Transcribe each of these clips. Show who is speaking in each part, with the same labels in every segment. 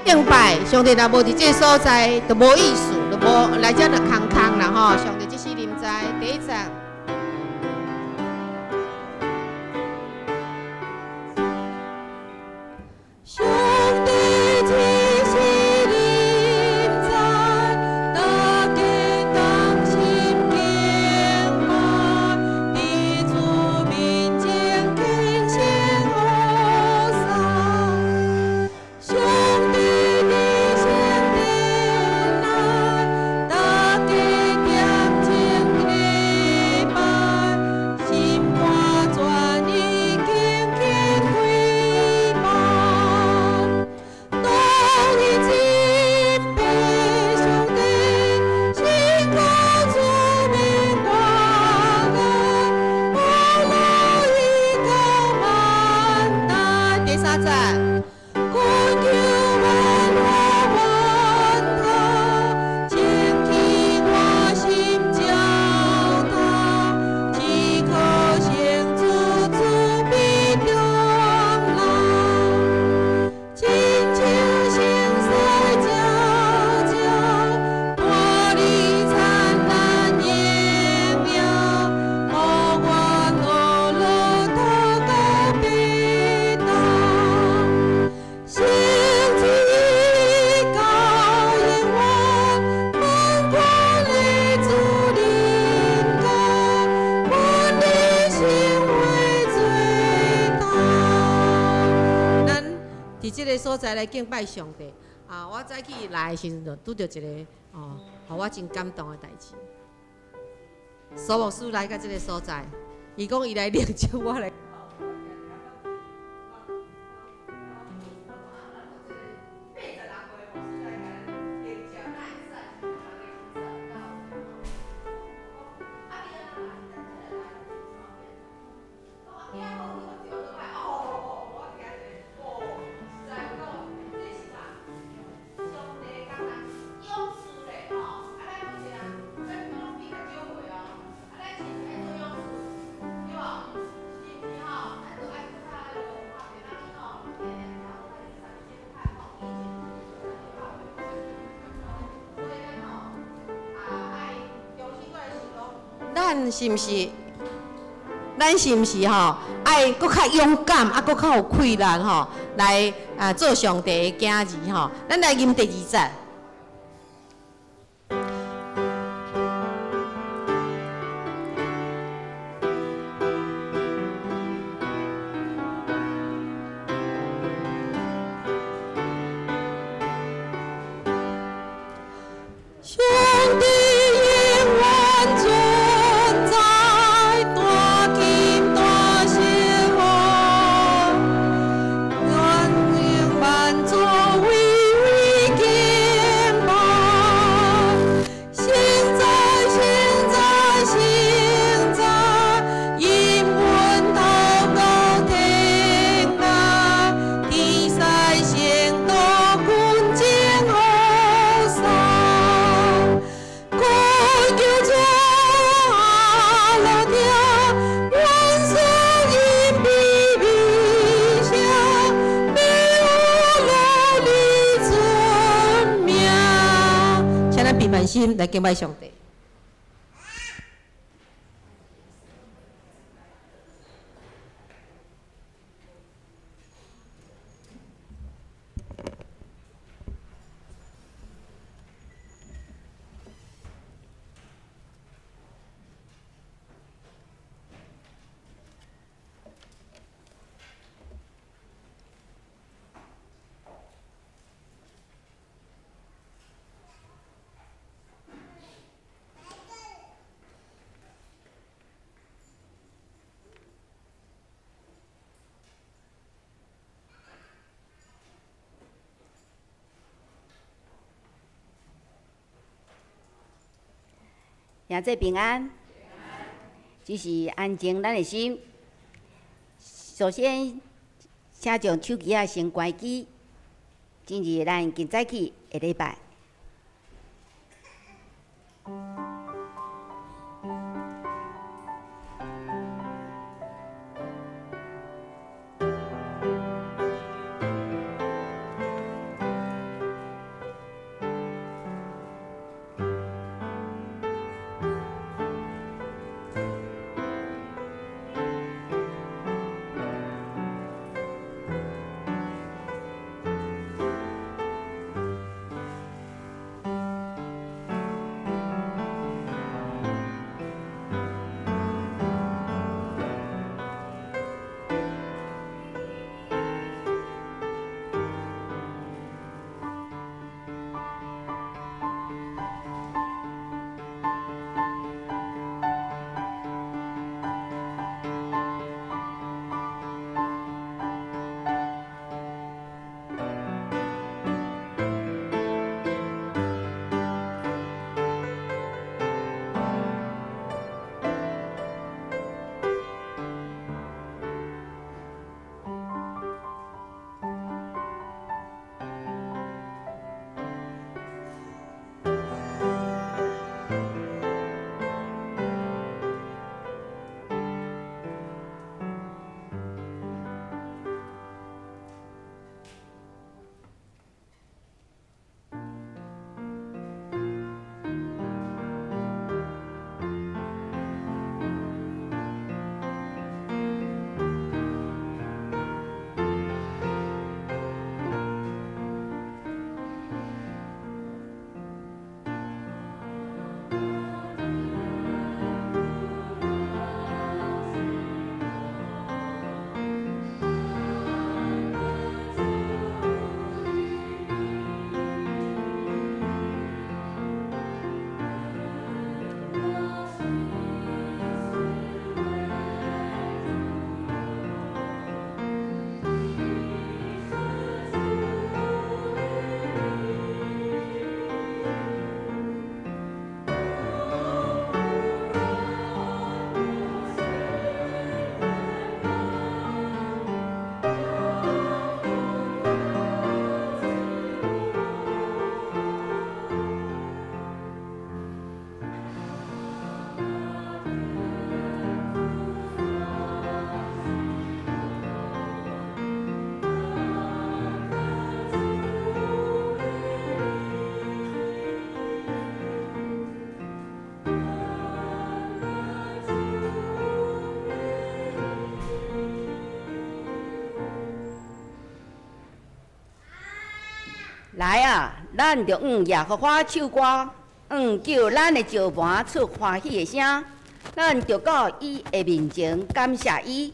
Speaker 1: 敬拜上帝，若無佇這个所在，就無意思，就無來遮就空空啦吼。上帝這是臨在，第一節。上帝這是臨在，大家同心敬拜，佇主面前虔誠和讚。上帝佇聖殿內，大家點鐘禮拜，心肝全意敬虔跪拜。當伊敬拜上帝，宣告主名大能，無老已到萬代。第三節，懇求萬禍萬他，清氣我心澆他，只可成主慈悲中來。親像星星照照，玻璃燦爛榮耀，無願落落禱告白頭。聖旨到永遠，滿國的主臨到，阮的心為最大。咱佇這个所在來敬拜上帝啊！我早起來的時陣，就拄著一个哦，予我真感動的代誌。蘇牧師來到這个所在，伊講伊來領受我來。咱是毋是？咱是毋是吼？愛閣較勇敢，啊，閣較有氣力吼，來啊做上帝的囝兒吼。咱來吟第二節。上帝永遠存在，大金大聖號，萬榮萬祖巍巍敬拜。現在現在現在，應允禱告天來，天使聖徒軍前和讚。懇求主落聽，願所因美美聲，美有你尊名。請咱平凡心來敬拜上帝。
Speaker 2: 兄弟平安，只是安靜咱的心。首先，請將手機仔先關機，進入咱今早起的禮拜。來啊，咱著向耶和華唱歌，向叫咱的石磐出歡喜的聲。咱著到伊的面前感謝伊，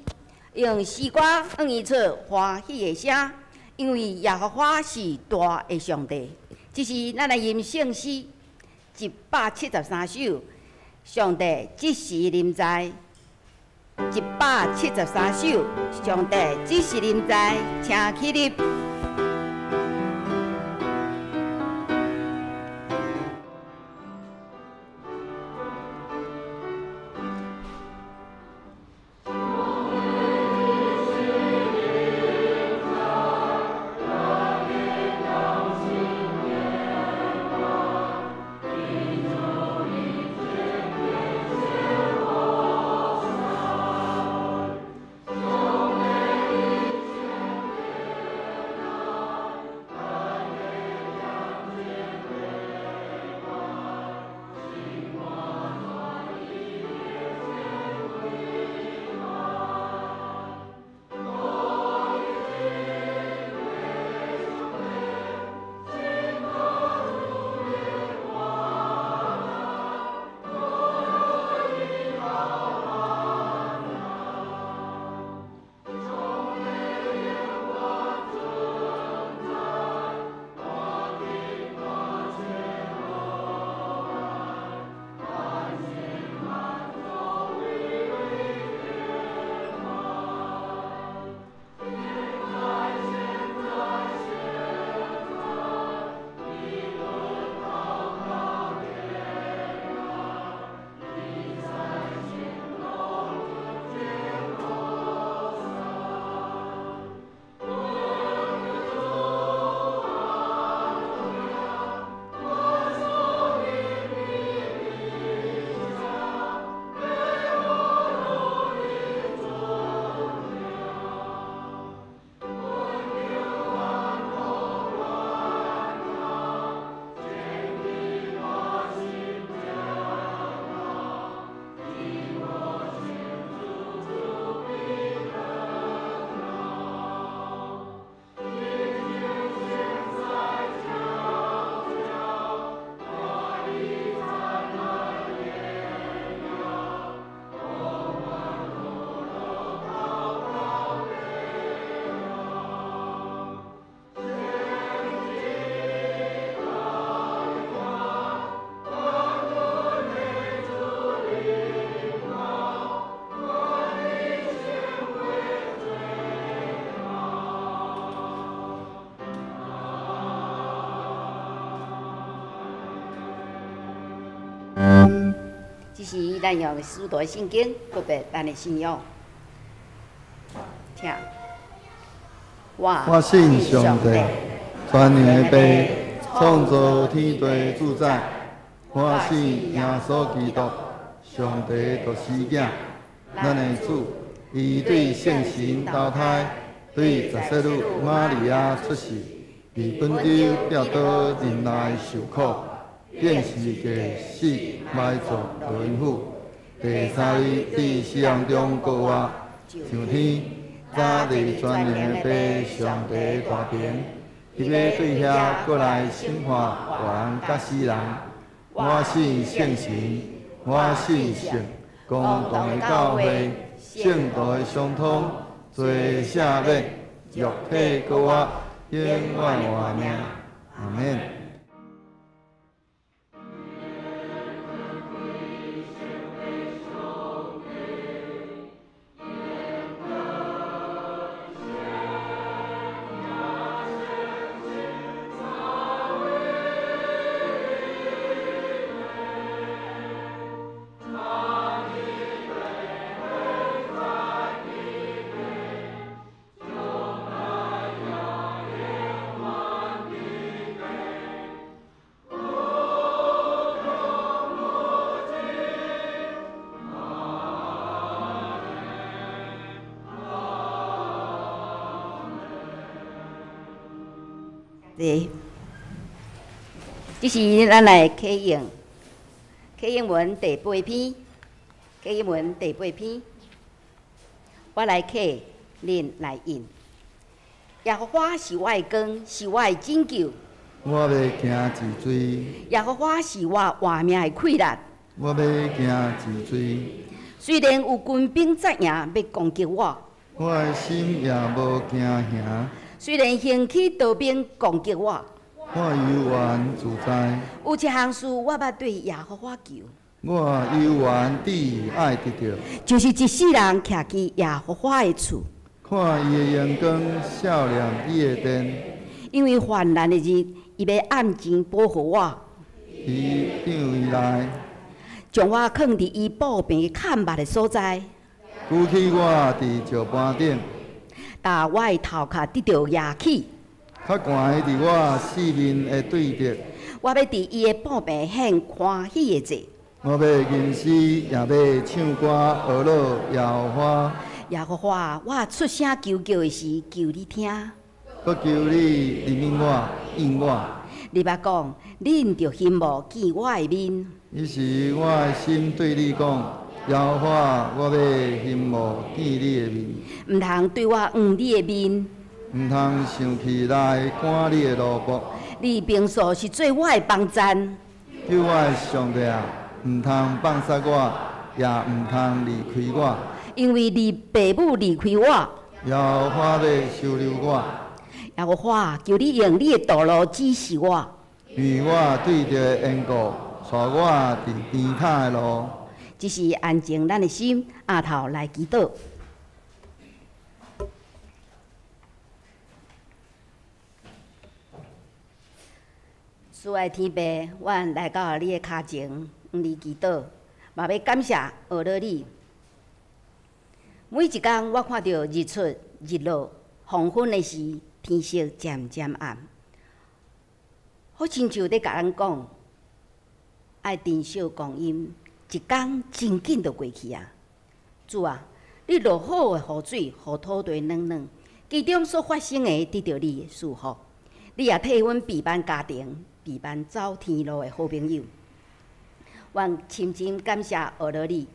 Speaker 2: 用詩歌向伊出歡喜的聲，因為耶和華是大的上帝。這是咱來吟聖詩173首，上帝這時臨在。173首，上帝這時臨在，請起立。這是咱用使徒信經告白咱的信仰。請。
Speaker 3: 我信上帝，全能的父，創造天地主宰。我信耶穌基督，上帝獨生囝，咱的主。伊對聖神投胎，對十世女瑪利亞出世，佇本丟彼拉多忍耐受苦。變是過死埋葬落陰府，第三日佇死人中復活，上天，早佇全能的父上帝大爿，伊欲對遐閣來審判活人佮死人。我信聖神，我信聖公同的教會，聖徒的相通，罪赦免，肉體復活，永遠活命。阿們。
Speaker 2: 對，這是咱來啟用，啟用文第八篇，啟用文第八篇，我來啟，恁來應。耶和華是我的光，是我的拯救，
Speaker 3: 我欲行一追。
Speaker 2: 耶和华是我活命的气力。
Speaker 3: 我欲行一追。
Speaker 2: 雖然有軍兵紮營欲攻擊我，
Speaker 3: 我的心也無驚嚇。
Speaker 2: 雖然興起刀兵攻擊我，
Speaker 3: 我猶原自在。
Speaker 2: 有一項事我捌對耶和華求，
Speaker 3: 我猶原志愛得著，
Speaker 2: 就是一世人徛佇耶和華的厝，
Speaker 3: 看伊的榮光，數念伊的殿。
Speaker 2: 因為患難的日，伊欲按前保護我，
Speaker 3: 佇帳以內，
Speaker 2: 將我囥佇伊布棚崁密的所在，
Speaker 3: 舉起我佇石盤頂，
Speaker 2: 踏我的頭殼得著攑起。
Speaker 3: 較懸佇我四面的對敵。
Speaker 2: 我欲佇伊的布棚獻歡喜的祭。
Speaker 3: 我欲吟詩，也欲唱歌，呵咾耶和華。
Speaker 2: 耶和華，我出聲求叫的時，求你聽。
Speaker 3: 閣求你憐憫我，應我。
Speaker 2: 你捌講，恁著欣慕見我的面。
Speaker 3: 彼時我的心對你講：耶和華，我欲欣慕見你的面。
Speaker 2: 毋通對我掩你的面。
Speaker 3: 毋通生氣來趕你的奴僕。
Speaker 2: 你平素是做我的幫贊。
Speaker 3: 救我的上帝啊，毋通放殺我，也毋通離開我。
Speaker 2: 因為你爸母離開我，
Speaker 3: 耶和華欲收留我。
Speaker 2: 耶和華，求你用你的道路指示我。
Speaker 3: 為我對著的緣故，帶我佇平坦的路。
Speaker 2: 這是安靜咱的心，阿頭來祈禱。慈愛天父，阮來到你的跤前，向你祈禱，嘛欲感謝呵咾你。每一工我看著日出日落，黃昏的時，天色漸漸暗，好親像咧共咱講，愛珍惜光陰，一工真緊就過去啊！主啊，你落好的雨水，予土地軟軟，其中所發生的得著你的祝福，你也替阮備辦家庭，備辦走天路的好朋友。阮深深感謝呵咾你，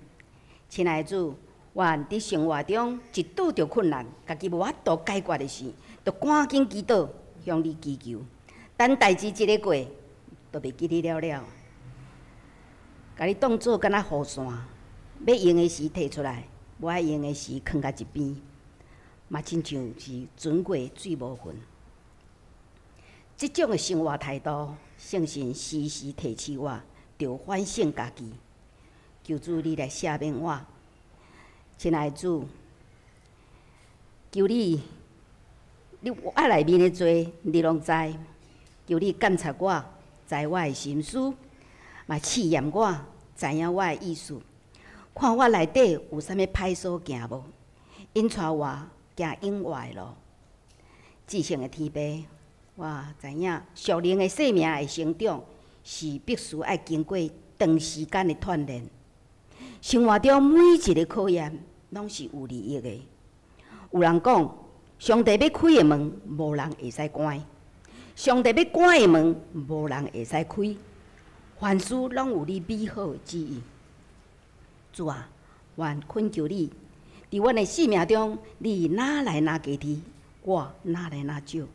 Speaker 2: 親愛的主，阮佇生活中一拄著困難，家己無法度解決的時，就趕緊祈禱，向你祈求。等代誌一个過，就袂記你了了。共你當做敢若雨傘，欲用的時提出來，無愛用的時囥佇一邊，嘛親像是船過水無痕。這種的生活態度，聖神時時提醒我，著反省家己。求主你來赦免我，親愛的主，求你，你我內面的罪，你攏知。求你監察我，知我的心思，嘛試驗我，知影我的意思，看我內底有啥物歹所行無，引帶我行永活的路。至聖的天父，我知影屬靈的生命的成長是必須愛經過長時間的鍛鍊。生活中每一个考驗攏是有利益的。有人講，上帝欲開的門，無人會使關；上帝欲關的門，無人會使開。凡事攏有你美好的旨意。主啊，阮懇求你，佇阮的生命中，你若來若加添，我若來若少。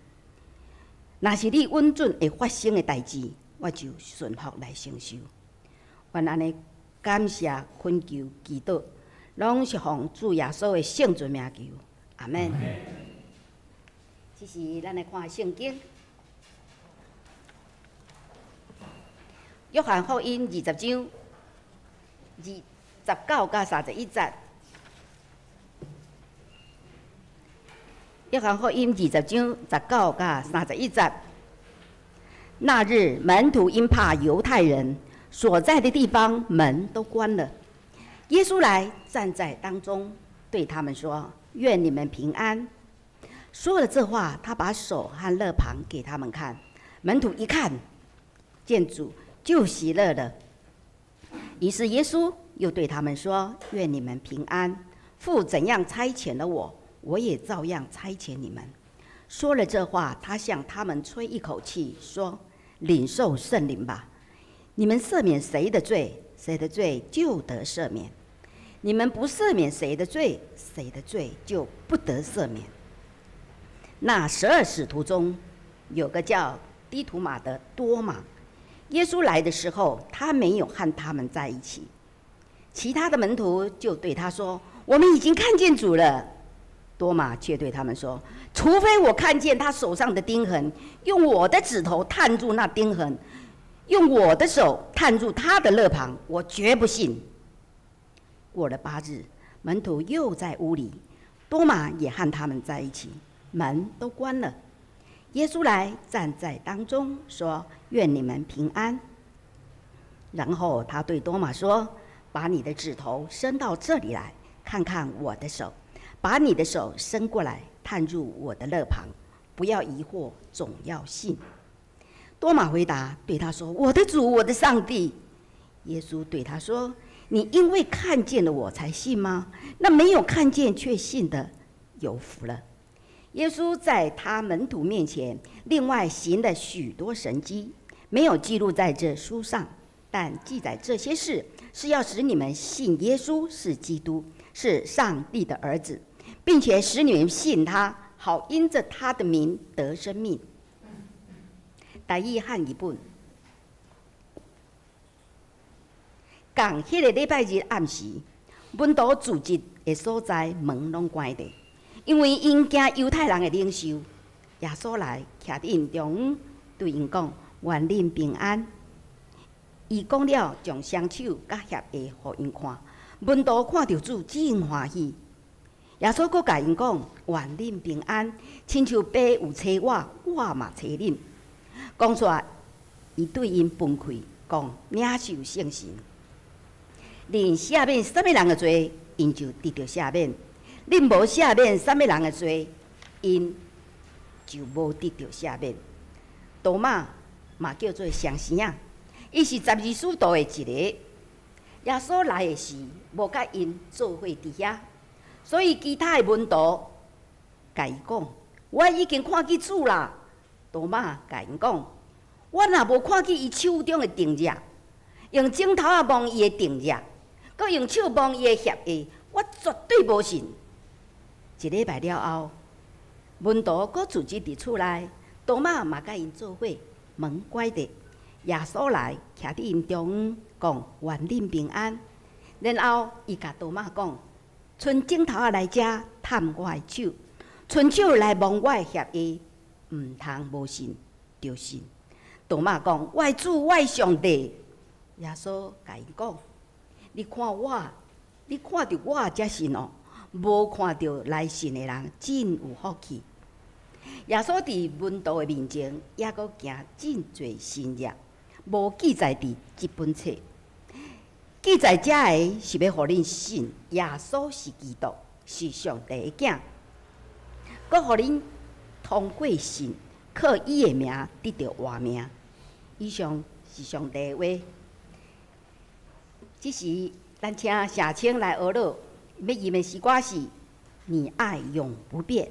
Speaker 2: 若是你允准會發生的代誌，我就順服來承受。阮按呢感謝懇求祈禱，攏是奉主耶穌的聖尊名求，阿們。這時咱來看聖經，約翰福音20章29到31節。約翰福音20章19到31節。那日門徒因怕猶太人，所在的地方門都關了。耶穌來站在當中，對他們說：“願你們平安。”說了這話，他把手和肋旁給他們看。門徒一看，見主就喜樂了。於是耶穌又對他們說：“願你們平安。父怎樣差遣了我，我也照樣差遣你們。”說了這話，他向他們吹一口氣，說：“領受聖靈吧。你們赦免誰的罪，誰的罪就得赦免；你們不赦免誰的罪，誰的罪就不得赦免。”那十二使徒中，有個叫低土馬的多馬。耶穌來的時候，他沒有和他們在一起。其他的門徒就對他說：“我們已經看見主了。”多馬卻對他們說：“除非我看見他手上的釘痕，用我的指頭探入那釘痕，用我的手探入他的肋旁，我絕不信。”過了8日，門徒又在屋裡，多馬也和他們在一起，門都關了。耶穌來站在當中，說：“願你們平安。”然後他對多馬說：“把你的指頭伸到這裡來，看看我的手；把你的手伸過來，探入我的肋旁。不要疑惑，總要信。”多馬回答對他說：“我的主，我的上帝。”耶穌對他說：“你因為看見了我才信嗎？那沒有看見卻信的，有福了。”耶穌在他門徒面前另外行了許多神蹟，沒有記錄在這書上，但記載這些事是要使你們信耶穌是基督，是上帝的兒子，並且使你們信他，好因着他的名得生命。台語漢譯本，仝彼个禮拜日暗時，門徒聚集的所在門攏關著，因為𪜶驚猶太人的領袖。耶穌來，徛佇𪜶中間，對𪜶講：“願恁平安。”伊講了，將雙手佮脅下予𪜶看。門徒看著主，真歡喜。耶穌閣共𪜶講：“願恁平安，親像爸有差我，我嘛差恁。”講煞，伊對𪜶分開，講：“領受聖神。恁赦免啥物人的罪，𪜶就得著赦免；恁無赦免啥物人的罪，𪜶就無得著赦免。”多馬嘛叫做雙生仔，伊是十二使徒的一個。耶穌來的時，無佮𪜶做伙佇遐，所以其他的門徒共伊講：“我已經看見主啦！”多馬共𪜶講：“我若無看見伊手中的釘跡，用指頭仔摸伊的釘跡，閣用手摸伊的脅下，我絕對無信。”一禮拜了後，門徒閣聚集佇厝內，多馬嘛佮𪜶做伙，門關著。耶穌來，徛佇𪜶中間，講：“願恁平安。”然後伊共多馬講：“伸指頭仔來遮探我的手，伸手來摸我的脅下，毋通無信，著信。”多馬講：“我的主，我的上帝。”耶穌共𪜶講：“你看我，你看著我才信哦，無看著來信的人真有福氣。”耶穌佇門徒的面前，猶閣行真濟神蹟，無記載佇這本冊。記載這个是欲予恁信耶穌是基督，是上帝的囝，閣予恁通過信，靠伊的名得著活命。以上是上帝的話。這時，咱請謝清來學樂，欲吟的詩歌是《你愛永不變》。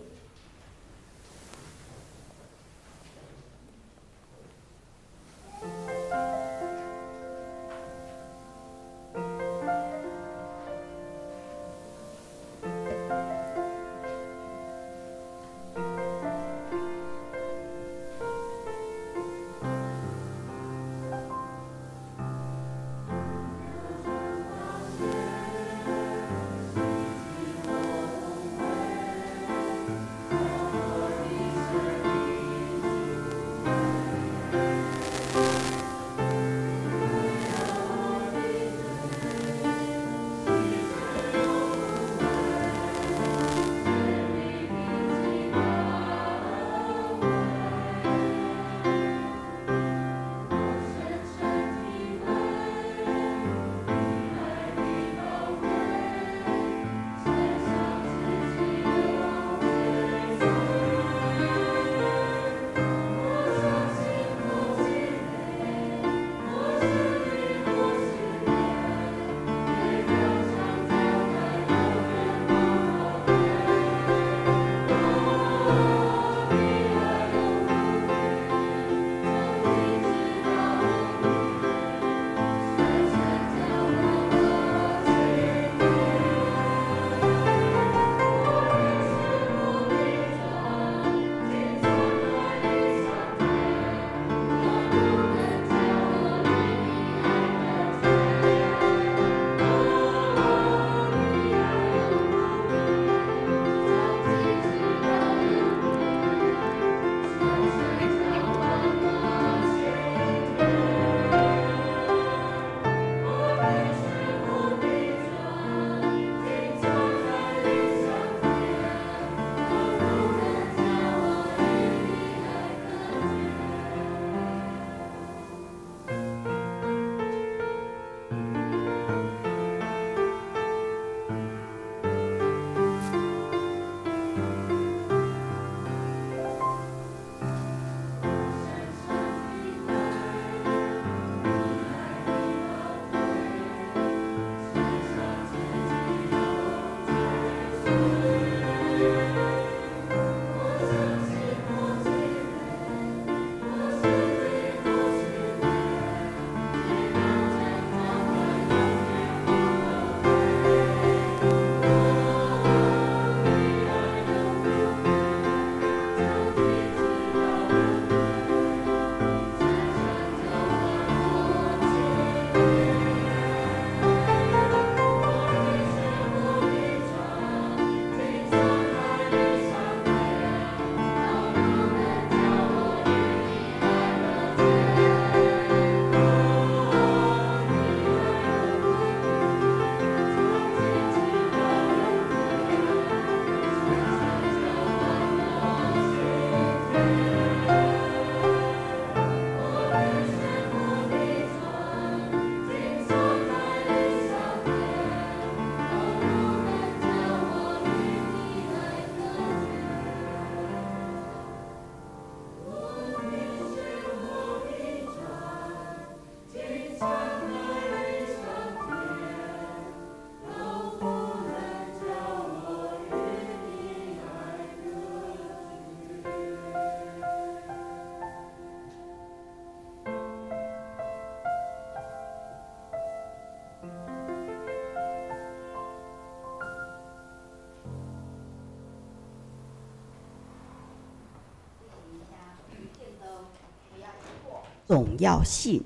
Speaker 2: 董耀信。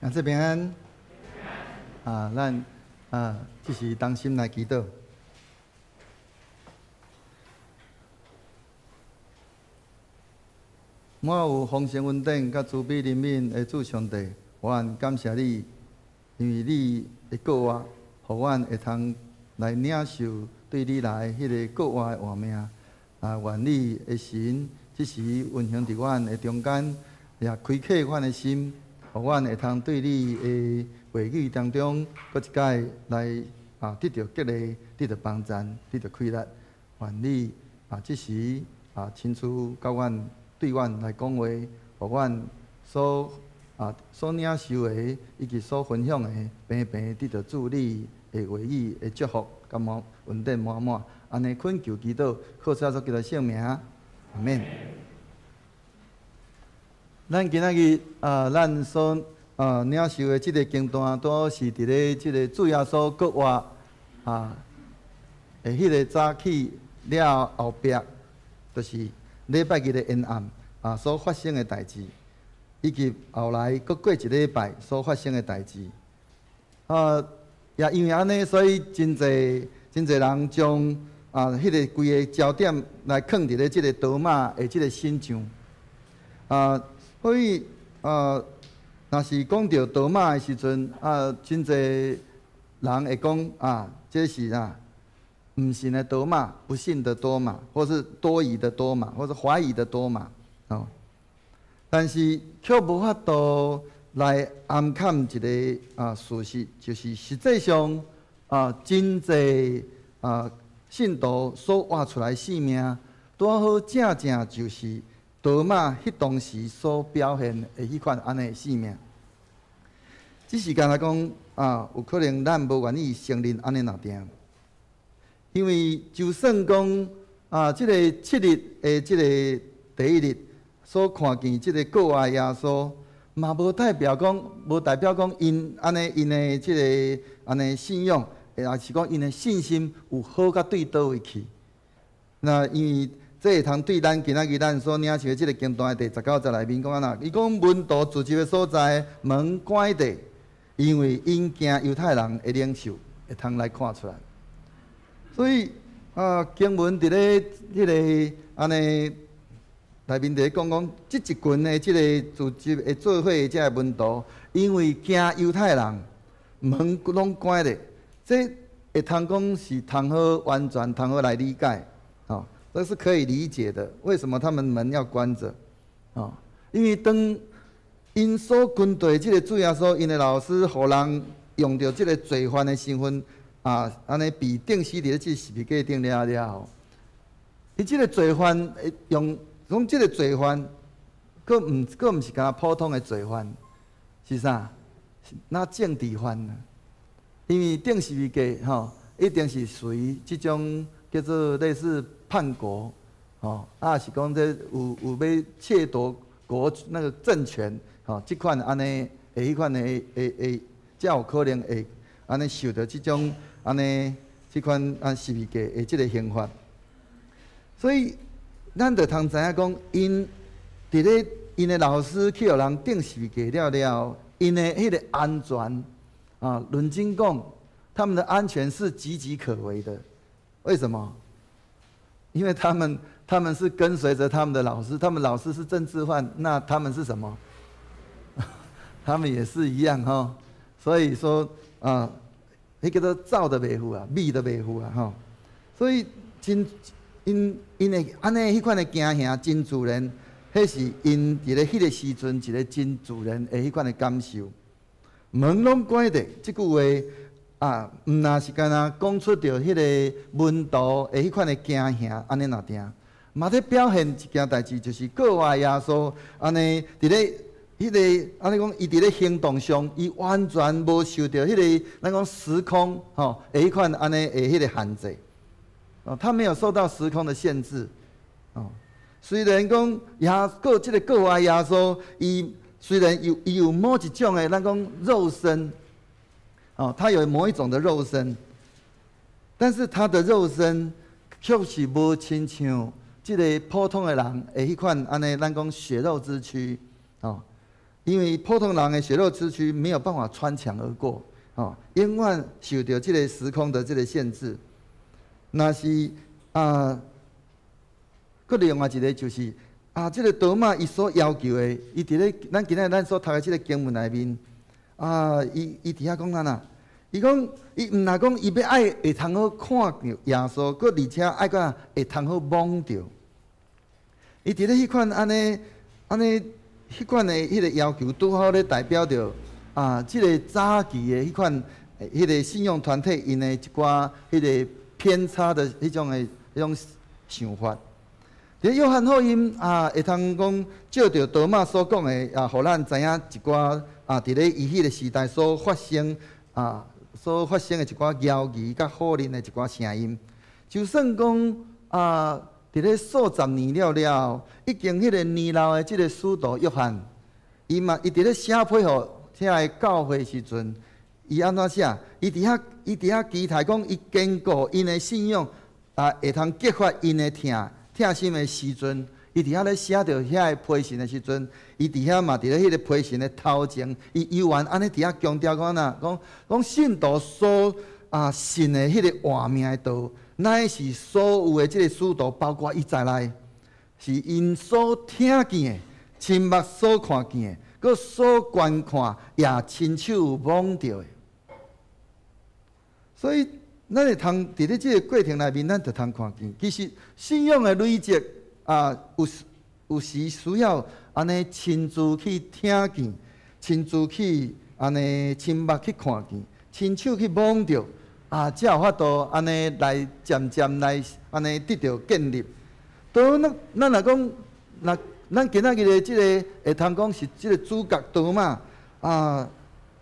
Speaker 3: 啊，這邊啊，咱啊，這是同心來祈禱。滿有豐盛恩典佮慈悲憐憫的主上帝，我感謝你，因為你的顧活，予阮會通來領受對你來彼個顧活的活命。啊，願你的神這時運行佇阮的中間，也開啟阮的心，予阮會通對你的話語當中，閣一擺來啊得著激勵、得著幫贊、得著氣力。願你啊這時啊親自佮阮對阮來講話，予阮所領受的以及所分享的，平平得著主你的話語的祝福，佮滿恩典滿滿。按呢懇求祈禱，靠主耶穌基督聖名，阿們。咱今仔日啊，咱所領受的這个經段，拄好是佇咧這个主耶穌復活啊的彼个早起了後壁，就是禮拜日的延暗啊所發生的代誌，以及後來閣過一禮拜所發生的代誌。啊，也因為按呢，所以真濟真濟人將啊彼个規个焦點來囥佇咧這个多馬的這个身上。啊，所以啊，若是講著多馬的時陣，啊，真濟人會講啊，這是啊，毋信的多馬，不信的多馬，或是多疑的多馬，或是懷疑的多馬，哦。但是卻無法度來暗崁一个啊事實，就是實際上啊，真濟啊信徒所活出來生命，拄好正正就是多馬彼當時所表現的彼款按呢生命。只是敢若講啊，有可能咱無願意承認按呢若定，因為就算講啊，這个七日的這个第一日所看見這个復活耶穌，嘛無代表講，無代表講𪜶按呢𪜶的這个按呢信仰，抑是講𪜶的信心有好甲對佗位去。那因為這會通對咱今仔日咱所領受的這个經段的第19節內面講按怎？伊講門徒聚集的所在門關著，因為𪜶驚猶太人的領袖會通來看出來。所以啊，經文佇咧彼个按呢內面佇咧講講，這一群的這个聚集的做伙的這个門徒，因為驚猶太人，門攏關咧，這會通講是通好完全通好來理解，哦，這是可以理解的。為什麼他們門要關著？哦，因為當𪜶所跟隨這个主耶穌，𪜶的老師，予人用著這个罪犯的身份啊，按呢被釘死佇咧這十字架頂了了後，伊這个罪犯會用講這个罪犯，閣毋是干焦普通的罪犯，是啥？是那政治犯啊！因為釘十字架吼，一定是屬於這種叫做類似叛國，吼，啊是講這有欲竊奪國那個政權，吼，這款按呢的彼款的會才有可能會按呢受著這種按呢這款按十字架的這个刑罰。所以咱就通知影講，𪜶佇咧𪜶的老師去予人釘十字架了了，𪜶的彼个安全啊，論真講，他們的安全是岌岌可危的。為什麼？因為他們是跟隨著他們的老師，他們老師是政治犯，那他們是什麼？他們也是一樣哈。所以說啊，彼叫做走都袂赴啊，避都袂赴啊，吼。所以真𪜶𪜶會按呢彼款的驚嚇真自然，彼是𪜶佇咧彼个時陣一个真自然的彼款的感受。門攏關著，這句話啊，毋若是干焦講出著彼个門徒的彼款的驚嚇，按呢若定，嘛咧表現一件代誌，就是復活耶穌按呢佇咧彼个按呢講，伊佇咧行動上，伊完全無受著彼个咱講時空吼的彼款按呢的彼个限制，哦，他沒有受到時空的限制，哦，雖然講耶過這个復活耶穌，伊雖然有伊有某一種的咱講肉身，哦，他有某一種的肉身，但是他的肉身卻是無親像這个普通的人的彼款按呢，咱講血肉之軀，哦，因為普通人的血肉之軀沒有辦法穿牆而過，哦，永遠受著這个時空的這个限制。若是啊，閣另外一个就是啊，這个多馬伊所要求的，伊佇咧咱今仔日咱所讀的這个經文內面，啊，伊佇遐講啥呐？伊講，伊毋若講伊欲愛會通好看著耶穌，閣而且愛閣會通好摸著。伊佇咧彼款按呢按呢彼款的彼个要求，拄好咧代表著啊，這个早期的彼款彼个信仰團體𪜶的一寡彼个偏差的彼種的彼種想法。佇約翰福音啊，會通講借著多馬所講的啊，予咱知影一寡啊，佇咧伊彼个時代所發生啊，所發生的一寡謠言佮否認的一寡聲音。就算講啊，佇咧數十年了了後，已經彼个年老的這个使徒約翰，伊嘛伊佇咧寫批予遐個教會時陣，伊按怎寫？伊佇遐期待講，伊堅固𪜶的信仰啊，會通激發𪜶的疼疼心的時陣，伊佇遐咧寫著遐个批信的時陣，伊佇遐嘛佇咧彼个批信的頭前，伊猶原按呢佇遐強調講哪，講講信徒所啊信的彼个活命的道，乃是所有的這个使徒，包括伊在內，是𪜶所聽見的、親目所看見的，閣所觀看也親手摸著的。所以，咱會通佇咧這个過程內面，咱就通看見，其實信仰的累積啊，有有時需要按呢親自去聽見，親自去按呢親目去看見，親手去摸著，啊，才有法度按呢來漸漸來按呢得著建立。當咱咱若講，若咱今仔日的這个會通講是這个主角多馬啊，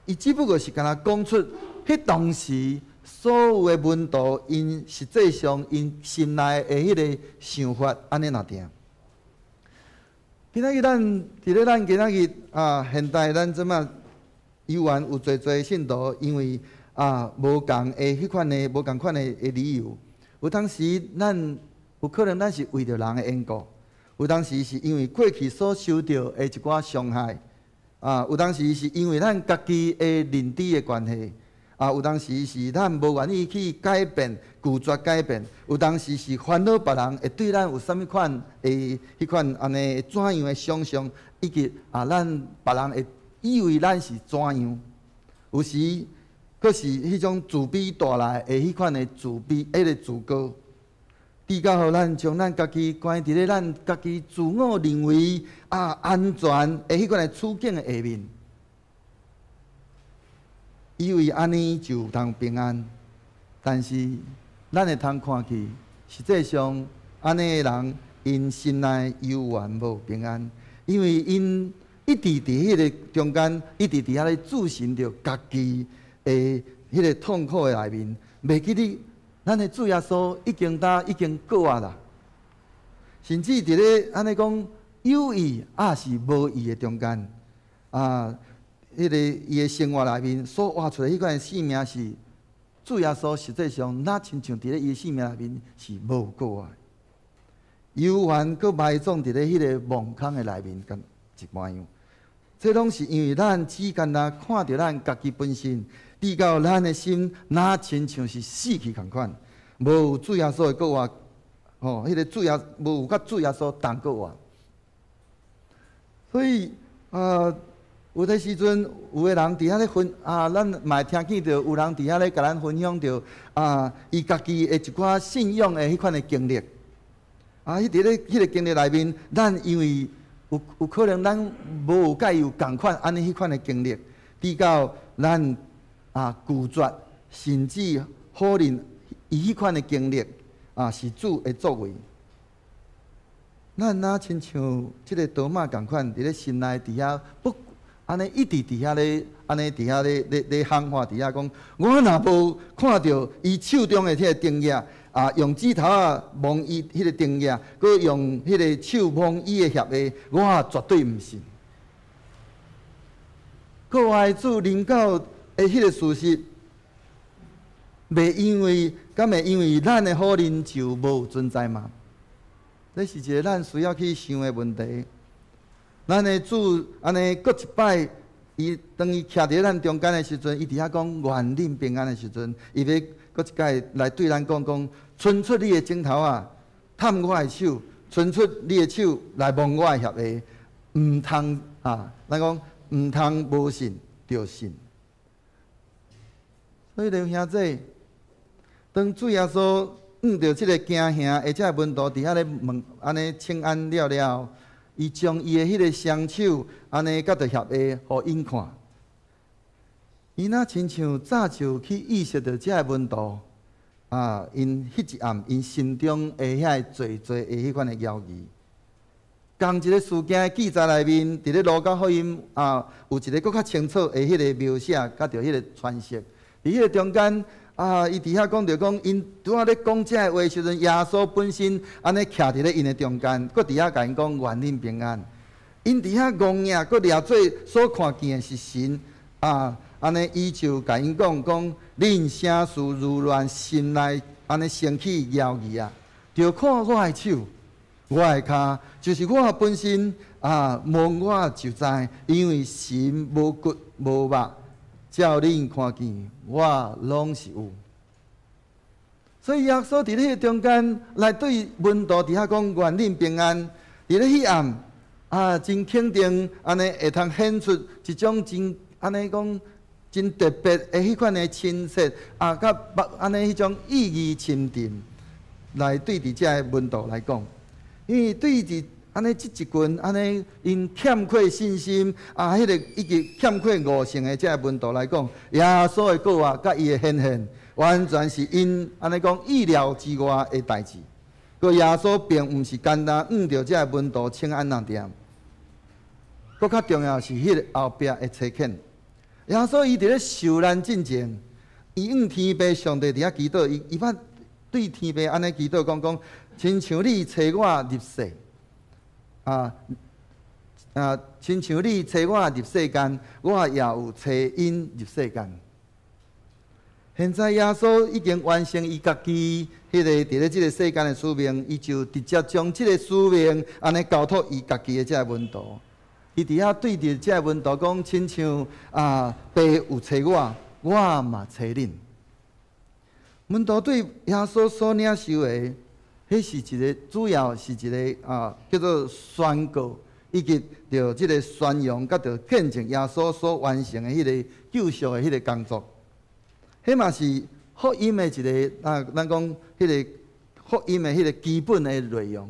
Speaker 3: 伊只不過是干焦講出彼當時所有的門徒，𪜶實際上𪜶心內的彼个想法，按呢爾定。今仔日咱佇咧咱今仔日啊，現代咱這馬猶原有濟濟信徒，因為啊無仝的彼款的無仝款的的理由，有當時咱有可能咱是為著人的緣故，有當時是因為過去所受著的一寡傷害，啊，有當時是因為咱家己的認知的關係。啊，有當時是咱無願意去改變，拒絕改變；有當時是煩惱別人會對咱有啥物款的彼款按呢怎樣的想像，以及啊，咱別人會以為咱是怎樣。有時閣是彼種自卑帶來的彼款的自卑，彼个自高，直到予咱將咱家己關佇咧咱家己自我認為啊安全的彼款的處境的下面。以為按呢就通平安，但是咱會通看去，實際上按呢的人，𪜶心內猶原無平安，因為𪜶一直佇彼个中間，一直佇遐咧自尋著家己的彼个痛苦的內面，袂記得咱的主耶穌已經呾已經過啊啦，甚至佇咧按呢講有伊抑是無伊的中間，啊。彼个伊的生活內面所活出來彼款的生命是主耶穌實際上，若親像佇咧伊的生命內面是無過愛，猶原閣埋葬佇咧彼个墓空的內面，仝一般樣。這攏是因為咱只干焦看著咱家己本身，直到咱的心若親像是死去仝款，無有主耶穌的過活，吼，彼个主耶無有佮主耶穌同過活。所以啊，有的時陣，有的人佇遐咧分啊，咱嘛會聽見著有人佇遐咧共咱分享著啊，伊家己的一寡信仰的彼款的經歷。啊，彼佇咧彼个經歷內面，咱因為有有可能咱無有佮伊有仝款按呢彼款的經歷，直到咱啊拒絕，甚至否認伊彼款的經歷啊是主的作為。咱若親像這个多馬仝款，佇咧心內佇遐不。按呢一直佇遐咧，按呢佇遐咧咧咧喊話，佇遐講，我若無看著伊手中的彼个釘跡，啊，用指頭仔摸伊彼个釘跡，閣用彼个手摸伊的額下，我絕對毋信。閣愛主臨到的彼个事實，袂因為，敢會因為咱的否認就無存在嗎？這是一个咱需要去想的問題。咱的主按呢閣一擺，伊當伊徛佇咱中間的時陣，伊佇遐講願恁平安的時陣，伊欲閣一擺來對咱講講，伸出你的指頭仔，探我的手，伸出你的手來摸我的額，毋通啊，咱講毋通無信著信。所以弟兄姊，當主耶穌向著這个驚嚇的這个門徒佇遐咧問，按呢請安了了，伊將伊的彼个雙手按呢佮著額下，予𪜶看。伊若親像早就去意識著這个門徒啊，𪜶彼一暗，𪜶心中的遐个濟濟的彼款的猶疑。仝一个事件的記載內面，佇咧路加福音啊，有一个閣較清楚的彼个描寫，佮著彼个詮釋。佇彼个中間啊，伊佇遐講著講，𪜶拄仔咧講這个話的時陣，耶穌本身按呢徛佇咧𪜶的中間，閣佇遐共𪜶講願恁平安。𪜶佇遐戇額，閣掠做所看見的是神啊，按呢伊就共𪜶講講，恁啥事如亂，心內按呢生起猶疑啊？著看我的手，我的跤，就是我本身啊，摸我就知，因為神無骨無肉，照恁看見，我攏是有。所以耶穌佇咧彼個中間來對門徒佇遐講願恁平安，佇咧彼暗啊，真肯定按呢會通顯出一種真按呢講真特別的彼款的親切啊，佮按呢彼種意義深沉來對佇這个門徒來講，因為對佇按呢這一群按呢𪜶欠缺信心啊，彼个以及欠缺悟性的這个門徒來講，耶穌的過活佮伊的顯現，完全是𪜶按呢講意料之外的代誌。閣耶穌並毋是干焦向著這个門徒請安爾爾，閣較重要是彼个後壁的差遣。耶穌伊佇咧受難進前，伊向天父上帝佇遐祈禱，伊伊捌對天父按呢祈禱講講，親像你差我入世。啊啊！親像你差我入世間，我也有差𪜶入世間。現在耶穌已經完成伊家己彼个佇咧這个世間的使命，伊就直接將這个使命按呢交託伊家己的這个門徒。伊佇遐對著這个門徒講，親像啊爸有差我，我嘛差恁。門徒對耶穌所領受的，彼是一个主要是一个啊，叫做宣告，以及著這个宣揚，佮著見證耶穌所完成的彼个救贖的彼个工作。彼嘛是福音的一个啊，咱講彼个福音的彼个基本的內容，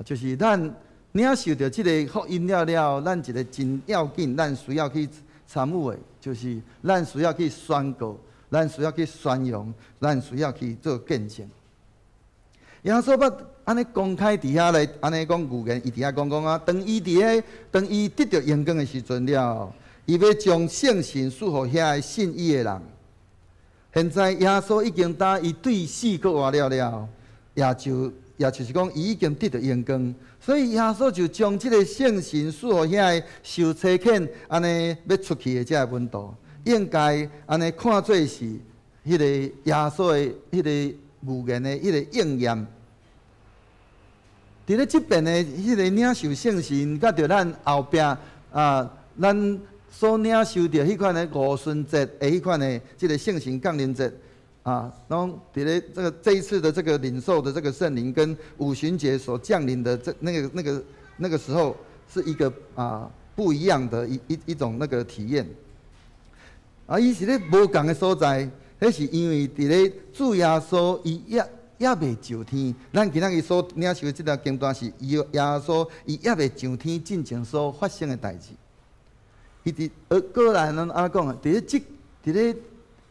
Speaker 3: 就是咱領受著這个福音了了，咱一个真要緊，咱需要去參與的，就是咱需要去宣告，咱需要去宣揚，咱需要去做見證。耶穌捌按呢公開佇遐來按呢講預言，伊佇遐講講啊，當伊佇咧，當伊得著榮光的時陣了，伊欲將聖神賜予遐个信伊的人。現在耶穌已經當伊對死復活了了，也就也就是講，伊已經得著榮光，所以耶穌就將這个聖神賜予遐个受差遣按呢欲出去的這个門徒，應該按呢看做是彼个耶穌的彼个預言的彼个應驗。佇咧這遍的彼個領受聖神，佮著咱後壁啊，咱所領受著彼款的五旬節的彼款的這个聖神降臨節啊，攏佇咧這个這一次的這個領受的這個聖靈，跟五旬節所降臨的這那個那個那個時候，是一個啊不一樣的一一一種那個體驗。啊，伊是咧無仝的所在，彼是因為佇咧主耶穌伊猶猶未上天，咱今仔日所領受的這條經段是伊耶穌伊猶未上天進前所發生的代誌。伊佇呃過來咱按怎講啊？佇咧這佇咧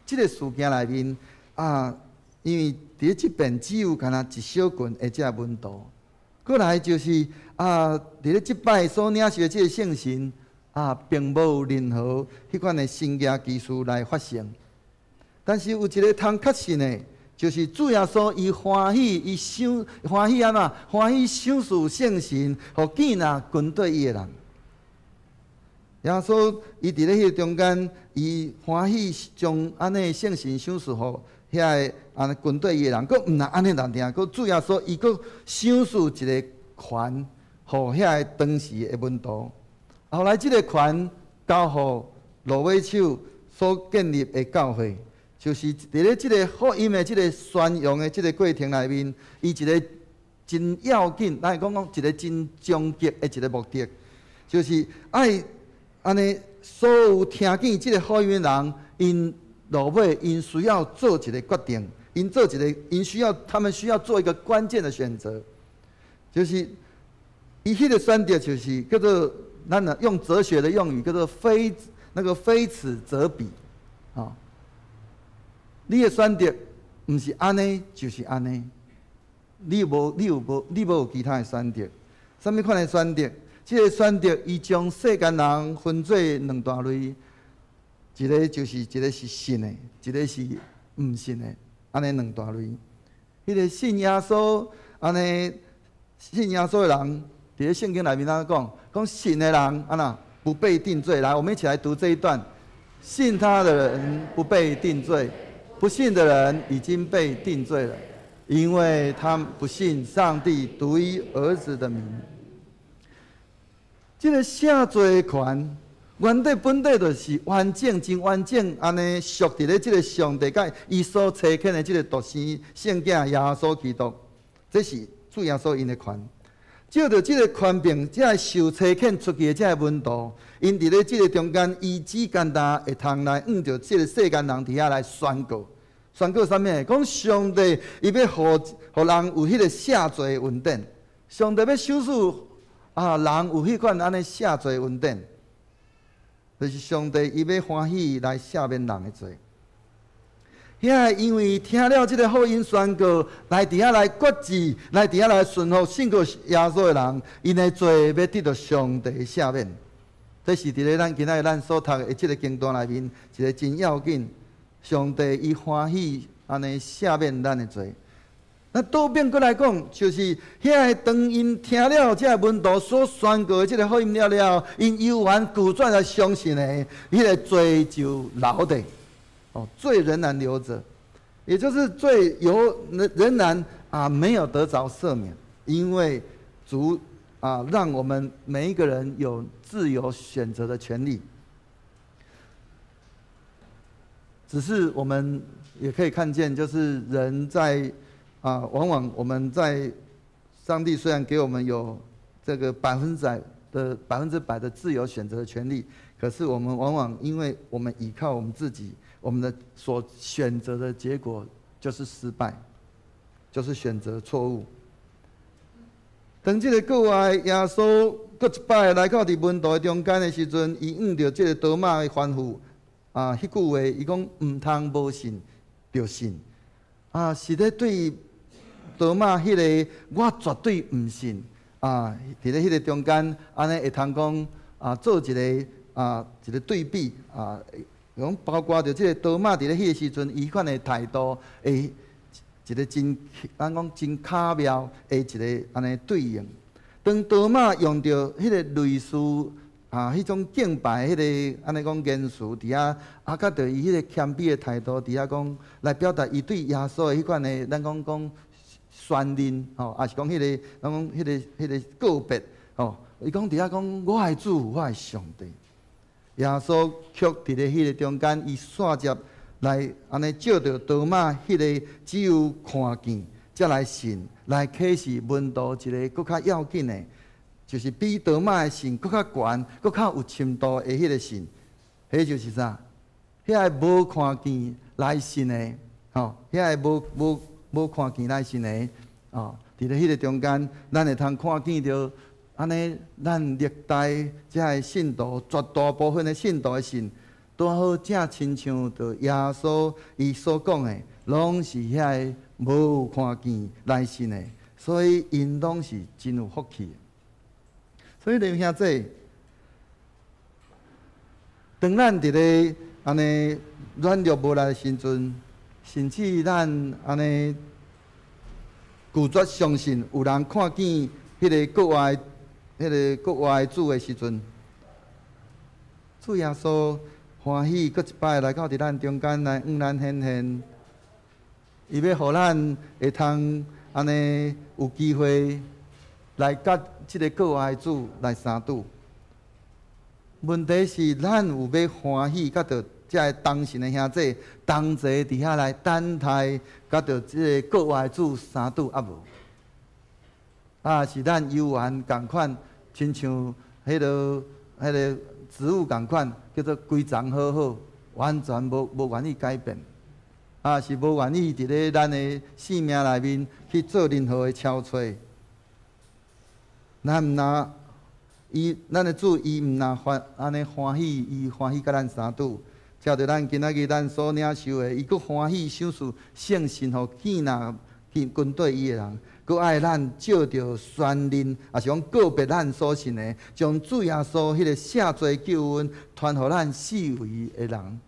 Speaker 3: 這个事件內面啊，因為佇咧這邊只有干焦一小群的這門徒。過來就是啊，佇咧這擺所領受的這个聖神啊，並無任何彼款的神蹟奇事來發生。但是有一个通確信的，就是主耶穌伊歡喜，伊賞歡喜按怎？歡喜賞賜聖神，予見若跟綴伊的人。耶穌伊佇咧彼个中間，伊歡喜將按呢聖神賞賜予遐个按呢軍隊伊的人，閣毋若按呢爾爾，閣主耶穌伊閣賞賜一個權，予遐个當時的門徒。後來這個權交予羅馬手所建立的教會，就是佇咧這個福音的這個宣揚的這個過程內面，伊一個真要緊，咱會講講一個真終極的一個目的，就是愛按呢所有聽見這個福音的人，𪜶落尾𪜶需要做一個決定，𪜶做一個，𪜶需要，他們需要做一個關鍵的選擇，就是伊彼個選擇就是叫做咱若用哲學的用語叫做非那個非此則彼，啊，你的選擇毋是按呢，就是按呢，你無其他的選擇，啥物款的選擇？這個選擇，伊將世間人分做兩大類，一個就是一個是信的，一個是毋信的，按呢兩大類。彼個信耶穌，按呢信耶穌的人，佇咧聖經內面按怎講？講信的人按怎不被定罪。來，我們一起來讀這一段：信他的人不被定罪，不信的人已經被定罪了，因為他不信上帝獨一兒子的名。這個赦罪權，原底本底就是完整、真完整，按呢屬佇咧這個上帝佮伊所差遣的這個獨生聖子耶穌基督，這是主耶穌𪜶的權。藉著這個權柄，這個受差遣出去的這個門徒，𪜶佇咧這個中間，伊只簡單會通來向著這個世間人佇遐來宣告，宣告啥物？講上帝伊欲予人有彼個赦罪的恩典，上帝欲賞賜啊，人有彼款按呢赦罪恩典，就是上帝伊欲歡喜來赦免人的罪。遐因為聽了這個福音宣告，來佇遐來決志，來佇遐來順服信靠耶穌的人，𪜶的罪欲得著上帝赦免。這是佇咧咱今仔日咱所讀的這個經段內面一個真要緊。上帝伊歡喜按呢赦免咱的罪。那倒變過來講，就是遐个當𪜶聽了這個門徒所宣告的這個福音了了，𪜶猶原拒絕來相信的，彼個罪就留著，哦，罪仍然留著，也就是罪有仍然啊沒有得著赦免，因為主啊讓我們每一個人有自由選擇的權利，只是我們也可以看見，就是人在。啊，往往我們在上帝雖然給我們有這個百分之百的自由選擇的權利，可是我們往往因為我們依靠我們自己，我們的所選擇的結果就是失敗，就是選擇錯誤。當這個國外耶穌閣一擺來到佇門徒的中間的時陣，伊向著這個多馬的吩咐，啊，彼句話，伊講毋通無信著信，啊，是咧對多馬彼個我絕對毋信啊！佇咧彼個中間，按呢會通講啊，做一個對比啊，講包括著這個多馬佇咧彼個時陣，伊款的態度，會一個真咱講真巧妙的一個按呢對應。當多馬用著彼個類似啊，彼種敬拜彼個按呢講言辭佇遐，啊，佮著伊彼個謙卑的態度佇遐講，來表達伊對耶穌的彼款的，咱講講。宣認吼，抑是講彼個，咱講彼個告別吼，伊講佇遐講，我的主，我的上帝。耶穌卻佇咧彼個中間，伊煞接來按呢藉著多馬彼個只有看見，才來信，來啟示門徒一個閣較要緊的，就是比多馬的信閣較懸、閣較有深度的彼個信。彼就是啥？遐个無看見來信的，吼，遐个無看見來信的，哦，佇咧彼個中間，咱會通看見著按呢，咱歷代遮个信徒，絕大部分的信徒的信，拄好正親像著耶穌伊所講的，攏是遐个無看見來信的，所以𪜶攏是真有福氣。所以弟兄姊，當咱佇咧按呢軟弱無力的時陣，甚至咱按呢拒絕相信有人看見彼個國外主的時陣，主耶穌歡喜閣一擺來到佇咱中間來向咱顯現，伊欲予咱會通按呢有機會來佮這个閣活的主來相拄。問題是，咱有欲歡喜佮著遮个同信的兄弟同齊佇遐來等待，佮著這个閣活的主相拄猶無？啊，是咱猶原仝款，親像彼个植物仝款，叫做規叢好好，完全無願意改變。啊，是無願意佇咧咱的生命內面去做任何的超揣。咱毋若伊，咱的主伊毋若歡按呢歡喜，伊歡喜佮咱相拄，照著咱今仔日咱所領受的，伊閣歡喜賞賜聖神予建立去跟綴伊的人，閣愛咱照著宣認，抑是講告別咱所信的，將主耶穌彼个赦罪救恩傳予咱四圍的人，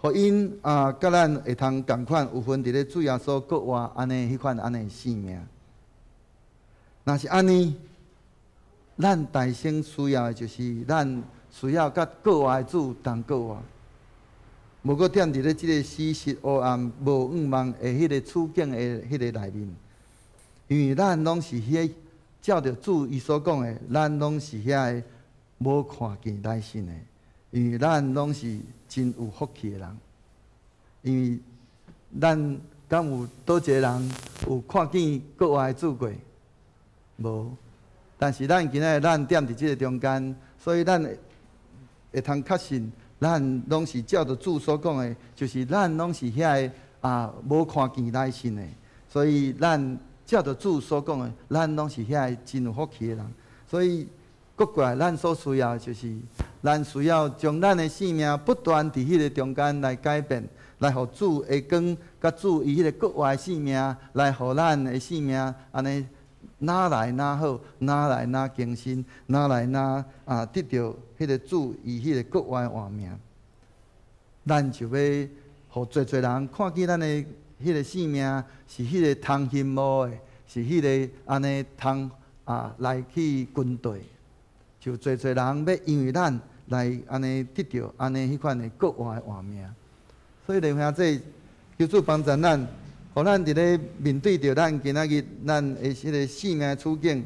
Speaker 3: 予𪜶啊，佮咱會通仝款有份佇咧主耶穌閣活按呢彼款按呢生命。若是按呢，咱大先需要的就是咱需要佮閣活的主同閣活，無閣踮佇咧這个死寂黑暗無盼望的彼个處境的彼个內面，因為咱攏是彼个照著主伊所講的，咱攏是遐个無看見來信的，因為咱攏是真有福氣的人，因為咱敢有佗一个人有看見閣活的主過？無，但是咱今仔日咱踮佇這个中間，所以咱會通確信，咱攏是照著主所講的，就是咱攏是遐个啊無看見來信的，所以咱照著主所講的，咱攏是遐個真有福氣的人。所以，閣過來，咱所需要的就是，咱需要將咱的生命不斷佇彼个中間來改變，來予主的光，佮主伊彼个閣活的生命，來予咱的生命按呢。愈來愈好，愈來愈更新，愈來愈啊得著彼个主伊彼个閣活的活命，咱就欲予濟濟人看見咱的彼个生命是彼个通欣慕的，是彼个按呢通啊來去跟綴，就濟濟人欲因為咱來按呢得著按呢彼款的閣活的活命。所以，弟兄姊求主幫助咱。予咱佇咧面對著咱今仔日咱的彼个生命處境，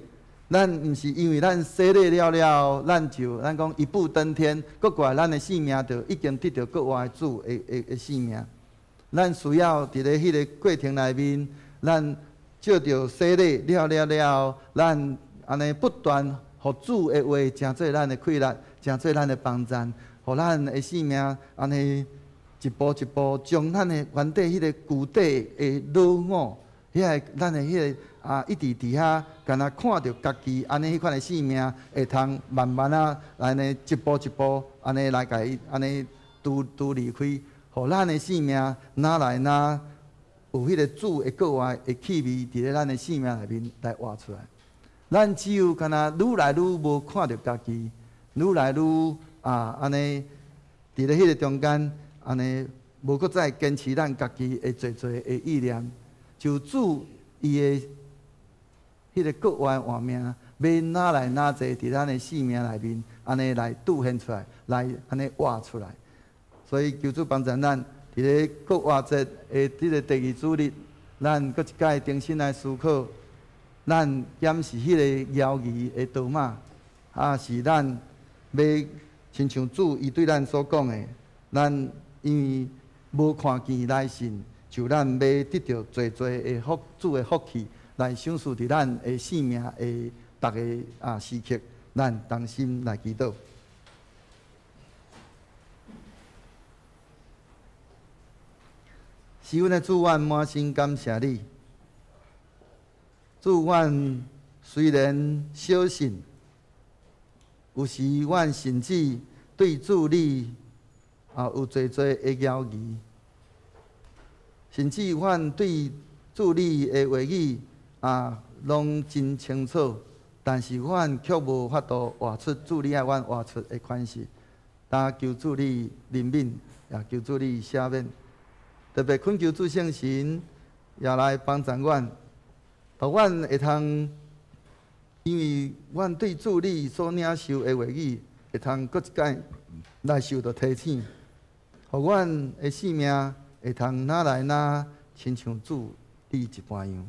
Speaker 3: 咱毋是因為咱洗禮了了後，咱就咱講一步登天，閣過來咱的生命就已經得著閣活的主的生命。咱需要佇咧彼个過程內面，咱藉著洗禮了了了後，咱按呢不斷予主的話成做咱的氣力，成做咱的幫贊，予咱的生命按呢。一步一步將咱的原底彼个舊底的老我，遐个咱的彼个啊，一直佇遐，敢若看著家己按呢彼款的生命，會通慢慢仔按呢一步一步按呢來共伊按呢拄拄離開，予咱的生命愈來愈有彼个主的閣活的氣味佇咧咱的生命內面來活出來。咱只有敢若愈來愈無看著家己，愈來愈啊按呢佇咧彼个中間。按呢，無閣再堅持咱家己的濟濟的意念，就主伊的彼个閣活活命，欲愈來愈濟佇咱的生命內面，按呢來凸顯出來，來按呢活出來。所以求主幫助咱，佇咧復活節的這个第二主日，咱閣一擺重新來思考，咱檢視彼个猶疑的多馬，抑是咱欲親像主伊對咱所講的，咱。因為無看見來信，就咱欲得著濟濟的福主的福氣，來賞賜佇咱的生命的逐个啊時刻，咱同心來祈禱。是阮的主，阮滿心感謝你。主，阮雖然小信，有時阮甚至對主你。啊，有濟濟的猶疑，甚至阮對主你的話語啊，攏真清楚，但是阮卻無法度活出主你愛阮活出的款式。但求主你憐憫，也求主你赦免，特別懇求主聖神也來幫助阮，予阮會通，因為阮對主你所領受的話語，會通閣一擺來受著提醒。予阮的生命會通哪來哪親像主你一般樣，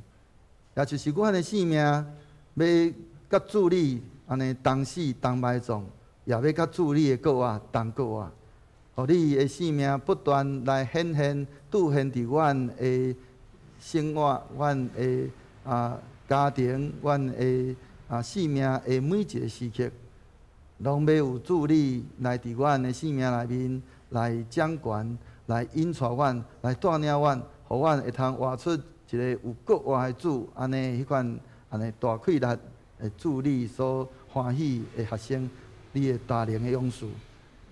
Speaker 3: 也就是阮的性命欲佮主你按呢同死同埋葬，也欲佮主你的復活同復活，予你的性命不斷來顯現、拄現佇阮的生活、阮的家庭、阮的性命的每一个時刻，攏欲有主你來佇阮的性命內面來掌權、來引帶阮、來帶領阮，予阮會通活出一个有復活的主，按呢彼款按呢大氣力的主你所歡喜的學生，你的大能的勇士，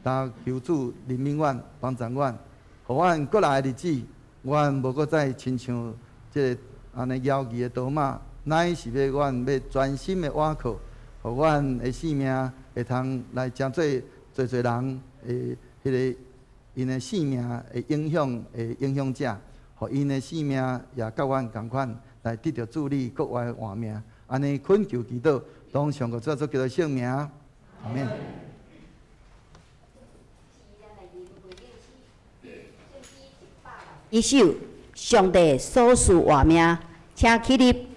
Speaker 3: 但求主憐憫阮，幫助阮，予阮閣來的日子，阮無閣再親像這个按呢猶豫的多馬，乃是欲阮欲專心的倚靠，予阮的性命會通來成做濟濟人的彼个𪜶的性命的影響的影響者，予𪜶的性命也佮阮仝款來得著主你復活的活命。按呢懇求祈禱，當上個主做基督聖名，阿們。
Speaker 2: 一首上帝所賜活命，請起立。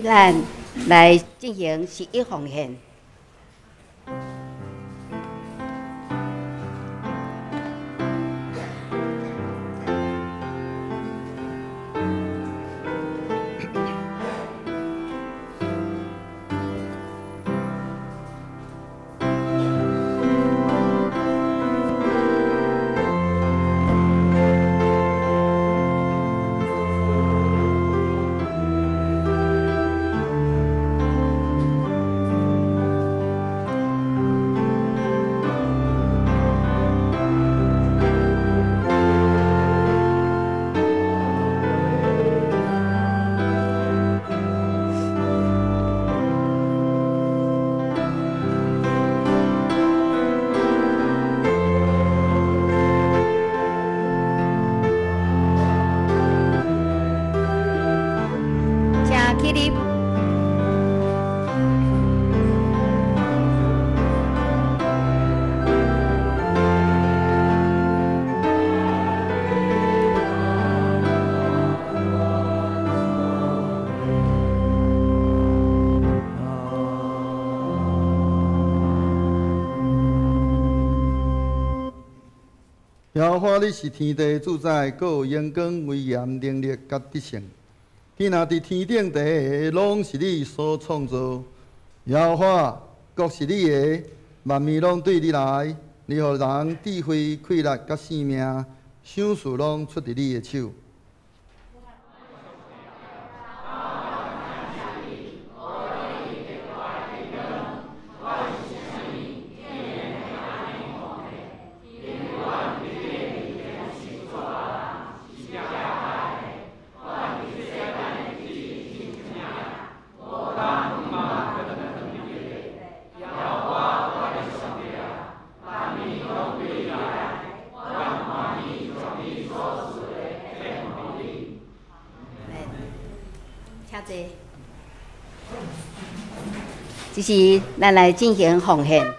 Speaker 2: 咱來進行十一奉獻。起立。
Speaker 3: 耶和華，你是天地的主宰，閣有榮光、威嚴、能力佮得勝。天若佇天頂地下，攏是你所創造。耶和華，國是你的，萬物攏對你來。你予人智慧、氣力佮性命，賞賜攏出佇你的手。
Speaker 2: 坐。这是咱來進行奉獻，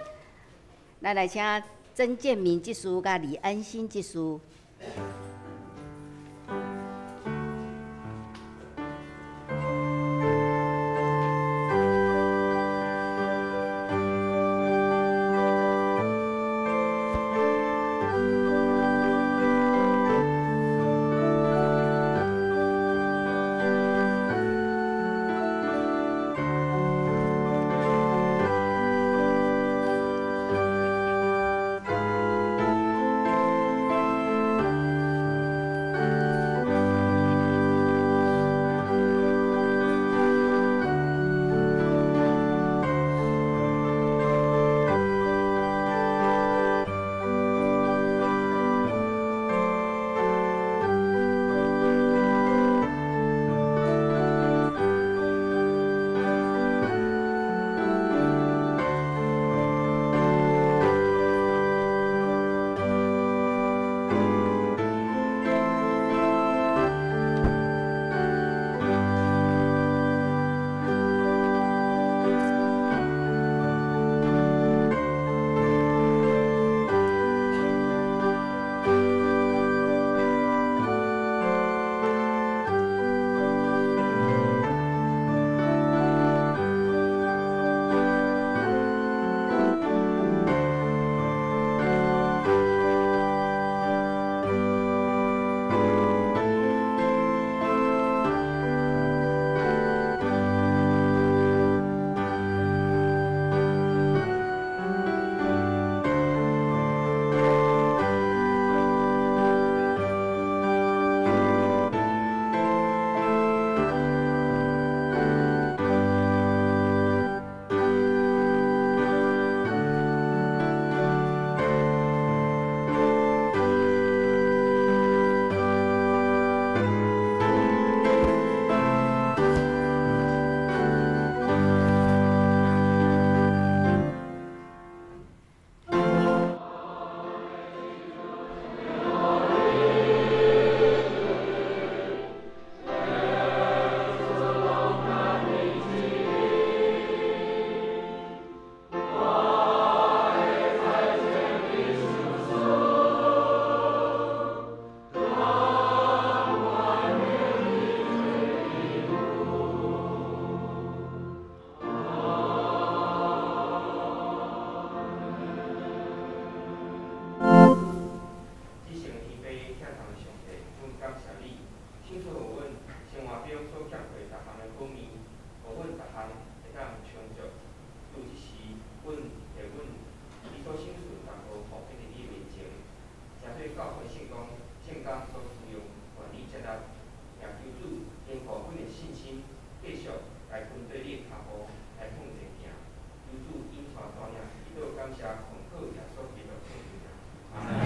Speaker 2: 咱來請曾建明執事佮李恩新執事。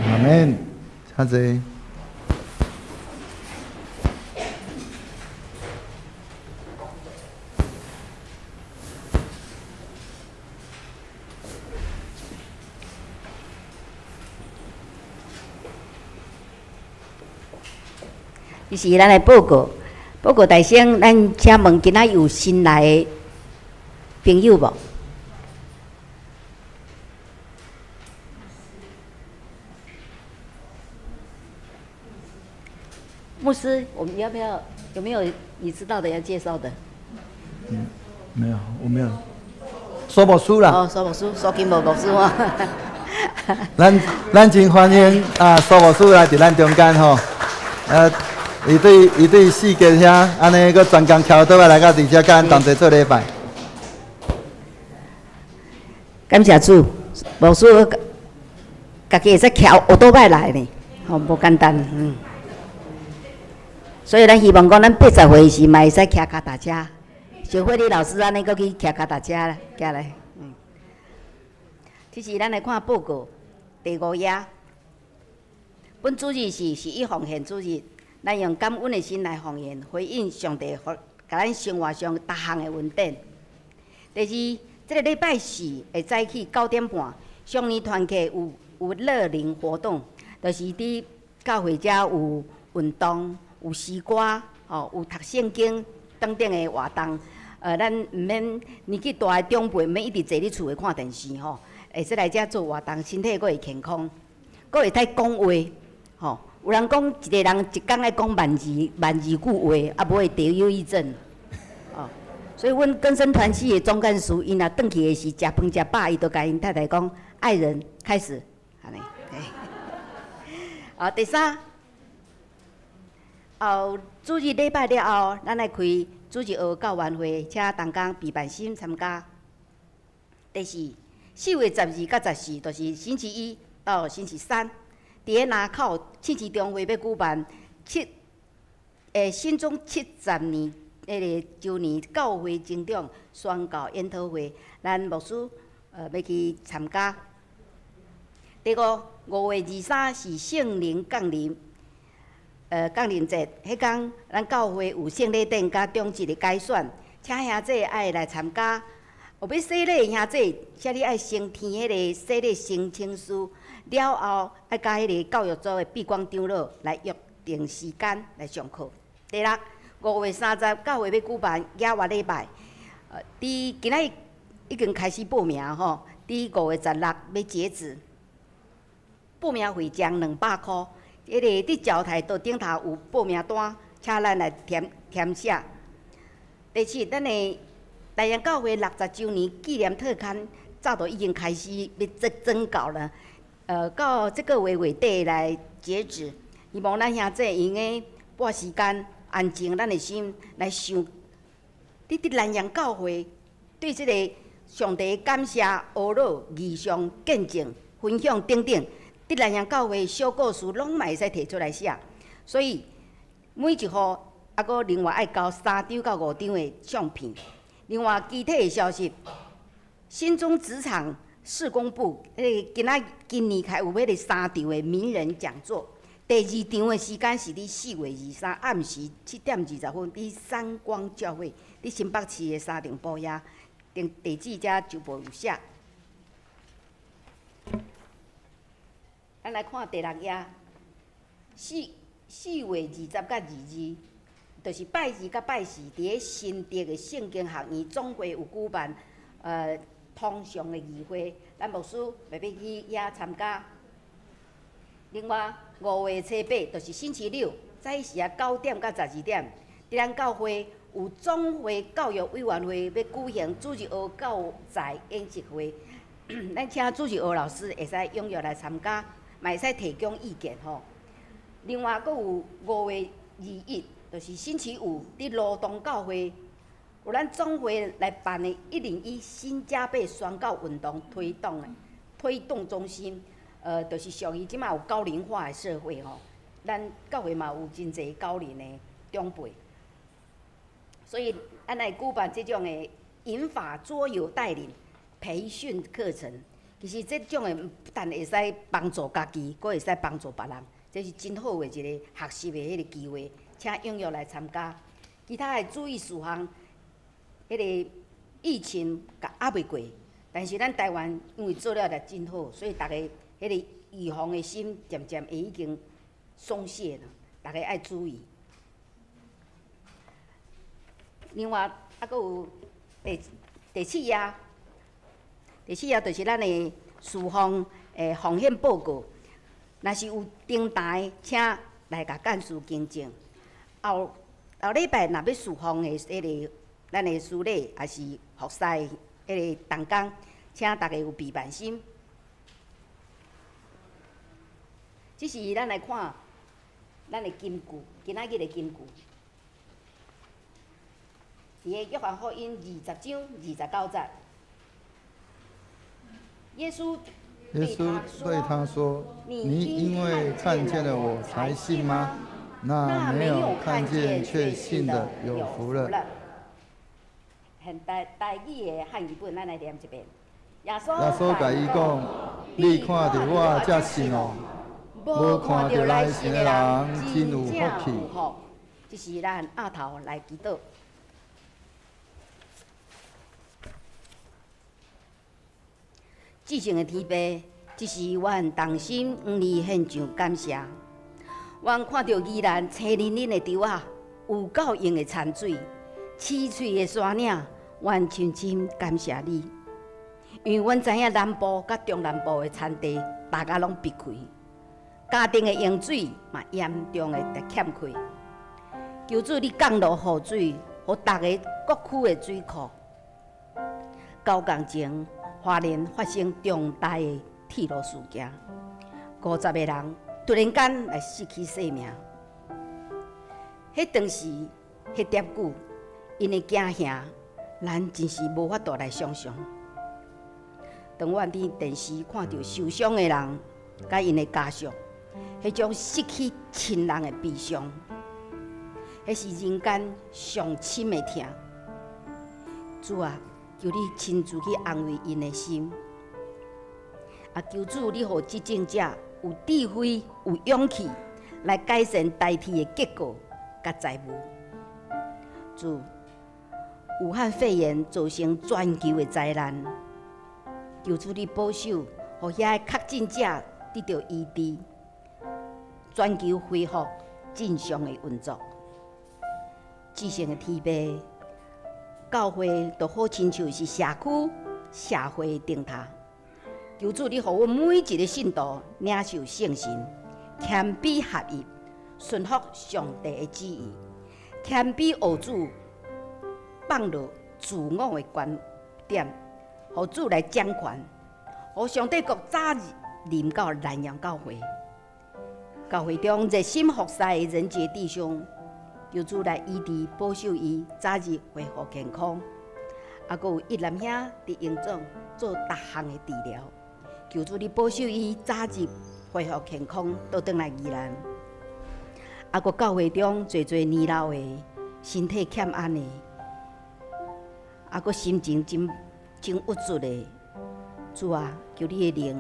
Speaker 3: 阿們，請坐。
Speaker 2: 這是咱的報告，報告大聲，咱請問今仔有新來的朋友無？牧師，我們要不要？有沒有你知道的要介紹的？
Speaker 3: 嗯，沒有，我沒有。蘇牧師啦。
Speaker 2: 哦，蘇牧師，蘇金牧牧師哦。
Speaker 3: 咱真歡迎啊，蘇牧師來佇咱中間吼。伊對四界遐，按呢閣專工翹倒來來到佇遮，佮咱同齊做禮拜。
Speaker 2: 感謝主，牧師家己會使徛烏多擺來呢，吼，無簡單，嗯。所以咱希望講，咱80歲時嘛會使騎腳踏車，像慧麗老師按呢，閣去騎腳踏車啦，行來。嗯。這是咱來看報告第5頁。本主日是十一奉獻主日，咱用感恩的心來奉獻，回應上帝予咱生活上逐項的恩典。第二，這个禮拜四會早起9點半，少年團契有樂齡活動，就是佇教會遮有運動、有詩歌、吼有讀聖經，等等的活動。咱毋免年紀大的長輩，毋免一直坐佇厝內看電視吼，會使來遮做活動，身體閣會健康，閣會使講話吼。有人講一个人一工愛講萬二句話，啊無會得憂鬱症。哦，所以阮更生團契的總幹事，𪜶若轉去的時，食飯食飽，伊就共𪜶太太講：愛人開始，按呢。啊，第三，後主日禮拜了後，咱愛開主日學教員會，請同工備辦心參加。第四，4月12佮14，就是星期一到星期三，佇咧林口信義中會欲舉辦新莊70年彼个周年教會增長宣教研討會，咱牧師欲去參加。第五，5月23是聖靈降臨，降臨節，彼工咱教會有聖禮典佮長執的改選，請兄弟愛來參加。有欲洗禮的兄弟，請你愛先填彼个洗禮申請書，了後愛佮彼个教育組的閉關長老來約定時間來上課。第六，5月30，教會欲舉辦野活禮拜，佇今仔日已經開始報名吼，佇5月16欲截止。報名費將200箍，彼个佇醮台桌頂頭有報名單，請咱來填填寫。第七，咱的大陽教會60週年紀念特刊早就已經開始欲做徵稿了，到這個月月底來截止。希望咱兄弟用得撥時間安靜咱的心來想，你佇南陽教會對這个上帝感謝、呵咾、異象、見證、分享等等。佇南陽教會小故事攏嘛會使提出來寫，所以每一戶猶閣另外愛交3張到5張的相片。另外，具體的消息，新莊職場事工部，彼个今仔今年開有彼个三場的名人講座，第二場的時間是佇4月23暗時7點20分，佇三光教會，佇新北市的三重埔遐，地址遮就無有寫。咱來看第六頁，4月20佮22，就是拜二佮拜四，佇咧新竹的聖經學院總會有舉辦通常的議會，咱牧師欲去遐參加。另外，5月初8，就是星期六，早時啊9點到12點，佇咱教會有總會教育委員會欲舉行主日學教材演習會，咱請主日學老師會使踴躍來參加。嘛會使提供意見吼。另外，閣有5月21，就是星期五，佇羅東教會有咱總會來辦的101新加倍宣教運動推動中心，就是屬於這馬有高齡化的社會吼，咱教會嘛有真濟高齡的長輩，所以咱來舉辦這種的銀髮桌遊帶領培訓課程。其實這種的不但會使幫助家己，閣會使幫助別人，這是真好的一个學習的彼个機會，請踴躍來參加。其他的注意事項，彼个疫情猶未過，但是咱台灣因為做了也真好，所以逐家彼个預防的心漸漸會已經鬆懈了，逐家愛注意。另外，猶閣有第四頁，第四頁就是咱的事奉奉獻報告，若是有登台，請來共幹事更正。後後禮拜若欲事奉的彼个咱的司禮，抑是服侍彼个同工，請逐家有備辦心。這是咱來看咱的金句，今仔日的金句，佇个約翰福音20章29節。耶穌
Speaker 3: 耶穌對他說：你因為看見了我才信嗎？那沒有看見卻信的有福了。
Speaker 2: 現代台語的漢語本，咱來念一遍。耶
Speaker 3: 耶穌共伊講：你看著我才信哦，無看著來信的人真有福氣。
Speaker 2: 這是咱阿頭來祈禱。至聖的天父，這時阮同心向你獻上感謝。阮看著宜蘭青淋淋的稻仔，有夠用的田水，青翠的山嶺，阮深深感謝你，因為阮知影南部佮中南部的田地，大家攏閉開，家庭的用水嘛嚴重的佇欠缺。求主你降落雨水，予逐个各區的水庫。九工前，花蓮發生重大的鐵路事件，50個人突然間來失去性命。彼當時，彼點久，𪜶的驚嚇，咱真是無法度來想象。當阮佇電視看著受傷的人，佮𪜶的家屬，彼種失去親人的悲傷，彼是人間上深的疼。主啊，求你親自去安慰𪜶的心。啊，求主你予執政者有智慧、有勇氣來改善代誌的結構佮財務。主，武漢肺炎造成全球的災難，求主你保守，予遐个確診者得著醫治，全球恢復正常的運作。至聖的天父，教會就好親像是社區社會的燈塔。求主你予阮每一个信徒領受聖神，謙卑合一，順服上帝的旨意，謙卑學主放落自我的觀點，予主來掌權，予上帝國早日臨到南洋教會。教會中熱心服侍的仁傑弟兄，求主來醫治保守伊，早日恢復健康。啊，閣有一男兄佇榮總做逐項的治療，求主你保守伊早日恢復健康，倒轉來宜蘭。啊，閣教會中濟濟年老的，身體欠安的，啊，閣心情真真鬱卒的，主啊，求你的靈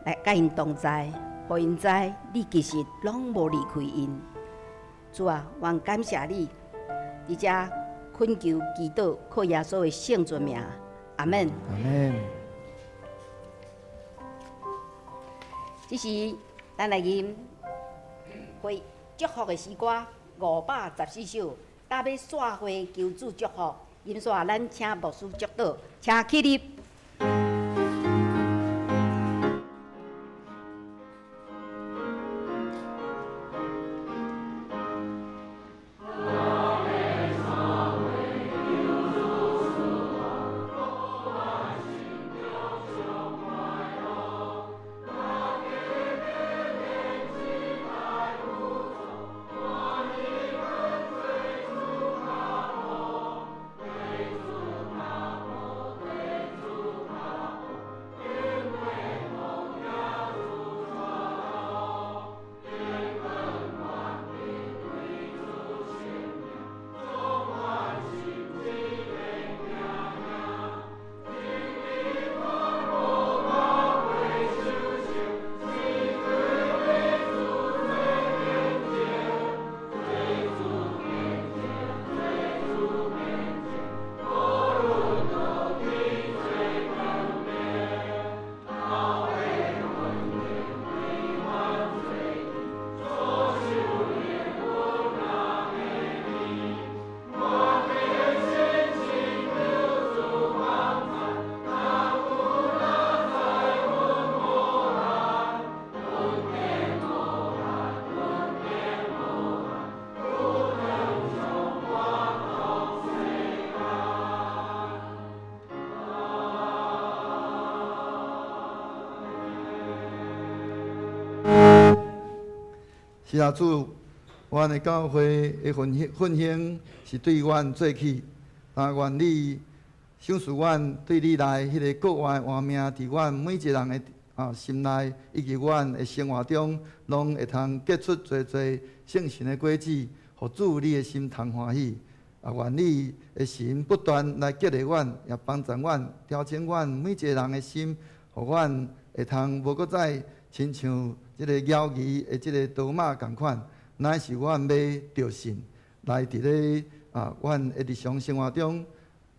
Speaker 2: 來佮𪜶同在，予𪜶知你其實攏無離開𪜶。主啊，阮感謝你，佇遮懇求祈禱，靠耶穌的聖尊名，阿們。
Speaker 3: 阿們。
Speaker 2: 這時，咱來吟會祝福的詩歌514首，搭欲散會求主祝福。吟煞，咱請牧師祝禱，請起立。
Speaker 3: 是啊，主，阮的教會的奮興，奮興是對阮做起，但願你賞賜阮對你來彼个國外活命，佇阮每一個人的心內，以及阮的生活中，攏會通結出濟濟聖神的果子，予主你的心通歡喜。啊，願你的神不斷來激勵阮，也幫助阮，調整阮每一個人的心，予阮會通無閣再親像這个枵魚的這个刀馬仝款，乃是阮欲著信來佇咧阮的日常生活中，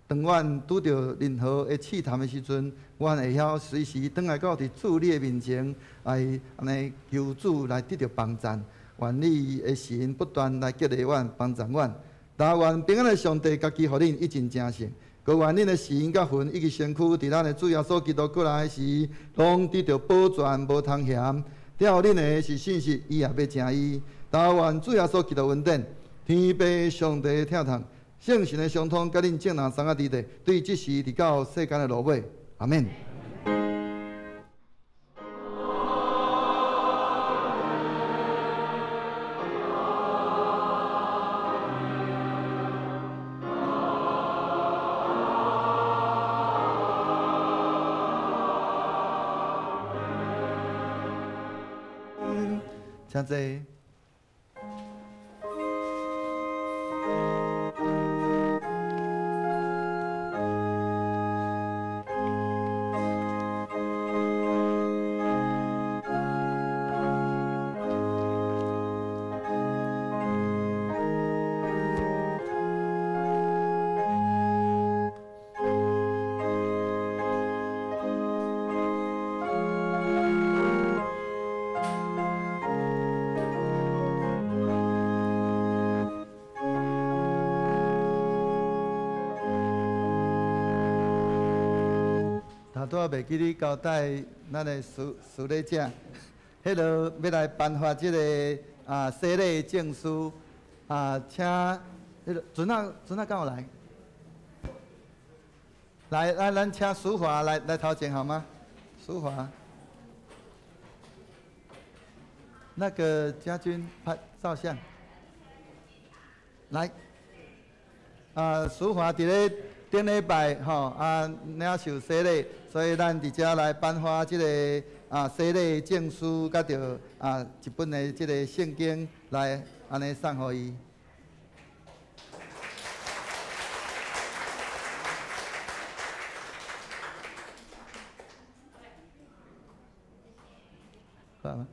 Speaker 3: 當阮拄著任何的試探的時陣，阮會曉隨時轉來到佇主你的面前，來按呢求主來得著幫贊。願你的神不斷來激勵阮，幫助阮。但願平安的上帝家己予恁一盡成聖，閣願恁的心佮魂以及身軀，佇咱的主耶穌基督過來時，攏得著保全，無通嫌。疼護恁的是信實，伊也欲成伊。但願主耶穌基督恩典，天父上帝疼痛，聖神的相通，佮恁眾人欉仔佇底，對這時直到世間的落尾。阿們。請坐。拄仔袂記得交代咱的司禮者，彼落欲來頒發這个洗禮證書啊，請彼个陣仔陣仔敢有來？來，咱請淑華來頭前好嗎？淑華，那個家軍拍照相，來，淑華佇咧頂禮拜吼領受洗禮，所以咱佇遮來頒發這个洗禮證書，佮著一本的這个聖經來按呢送予伊。好嗎？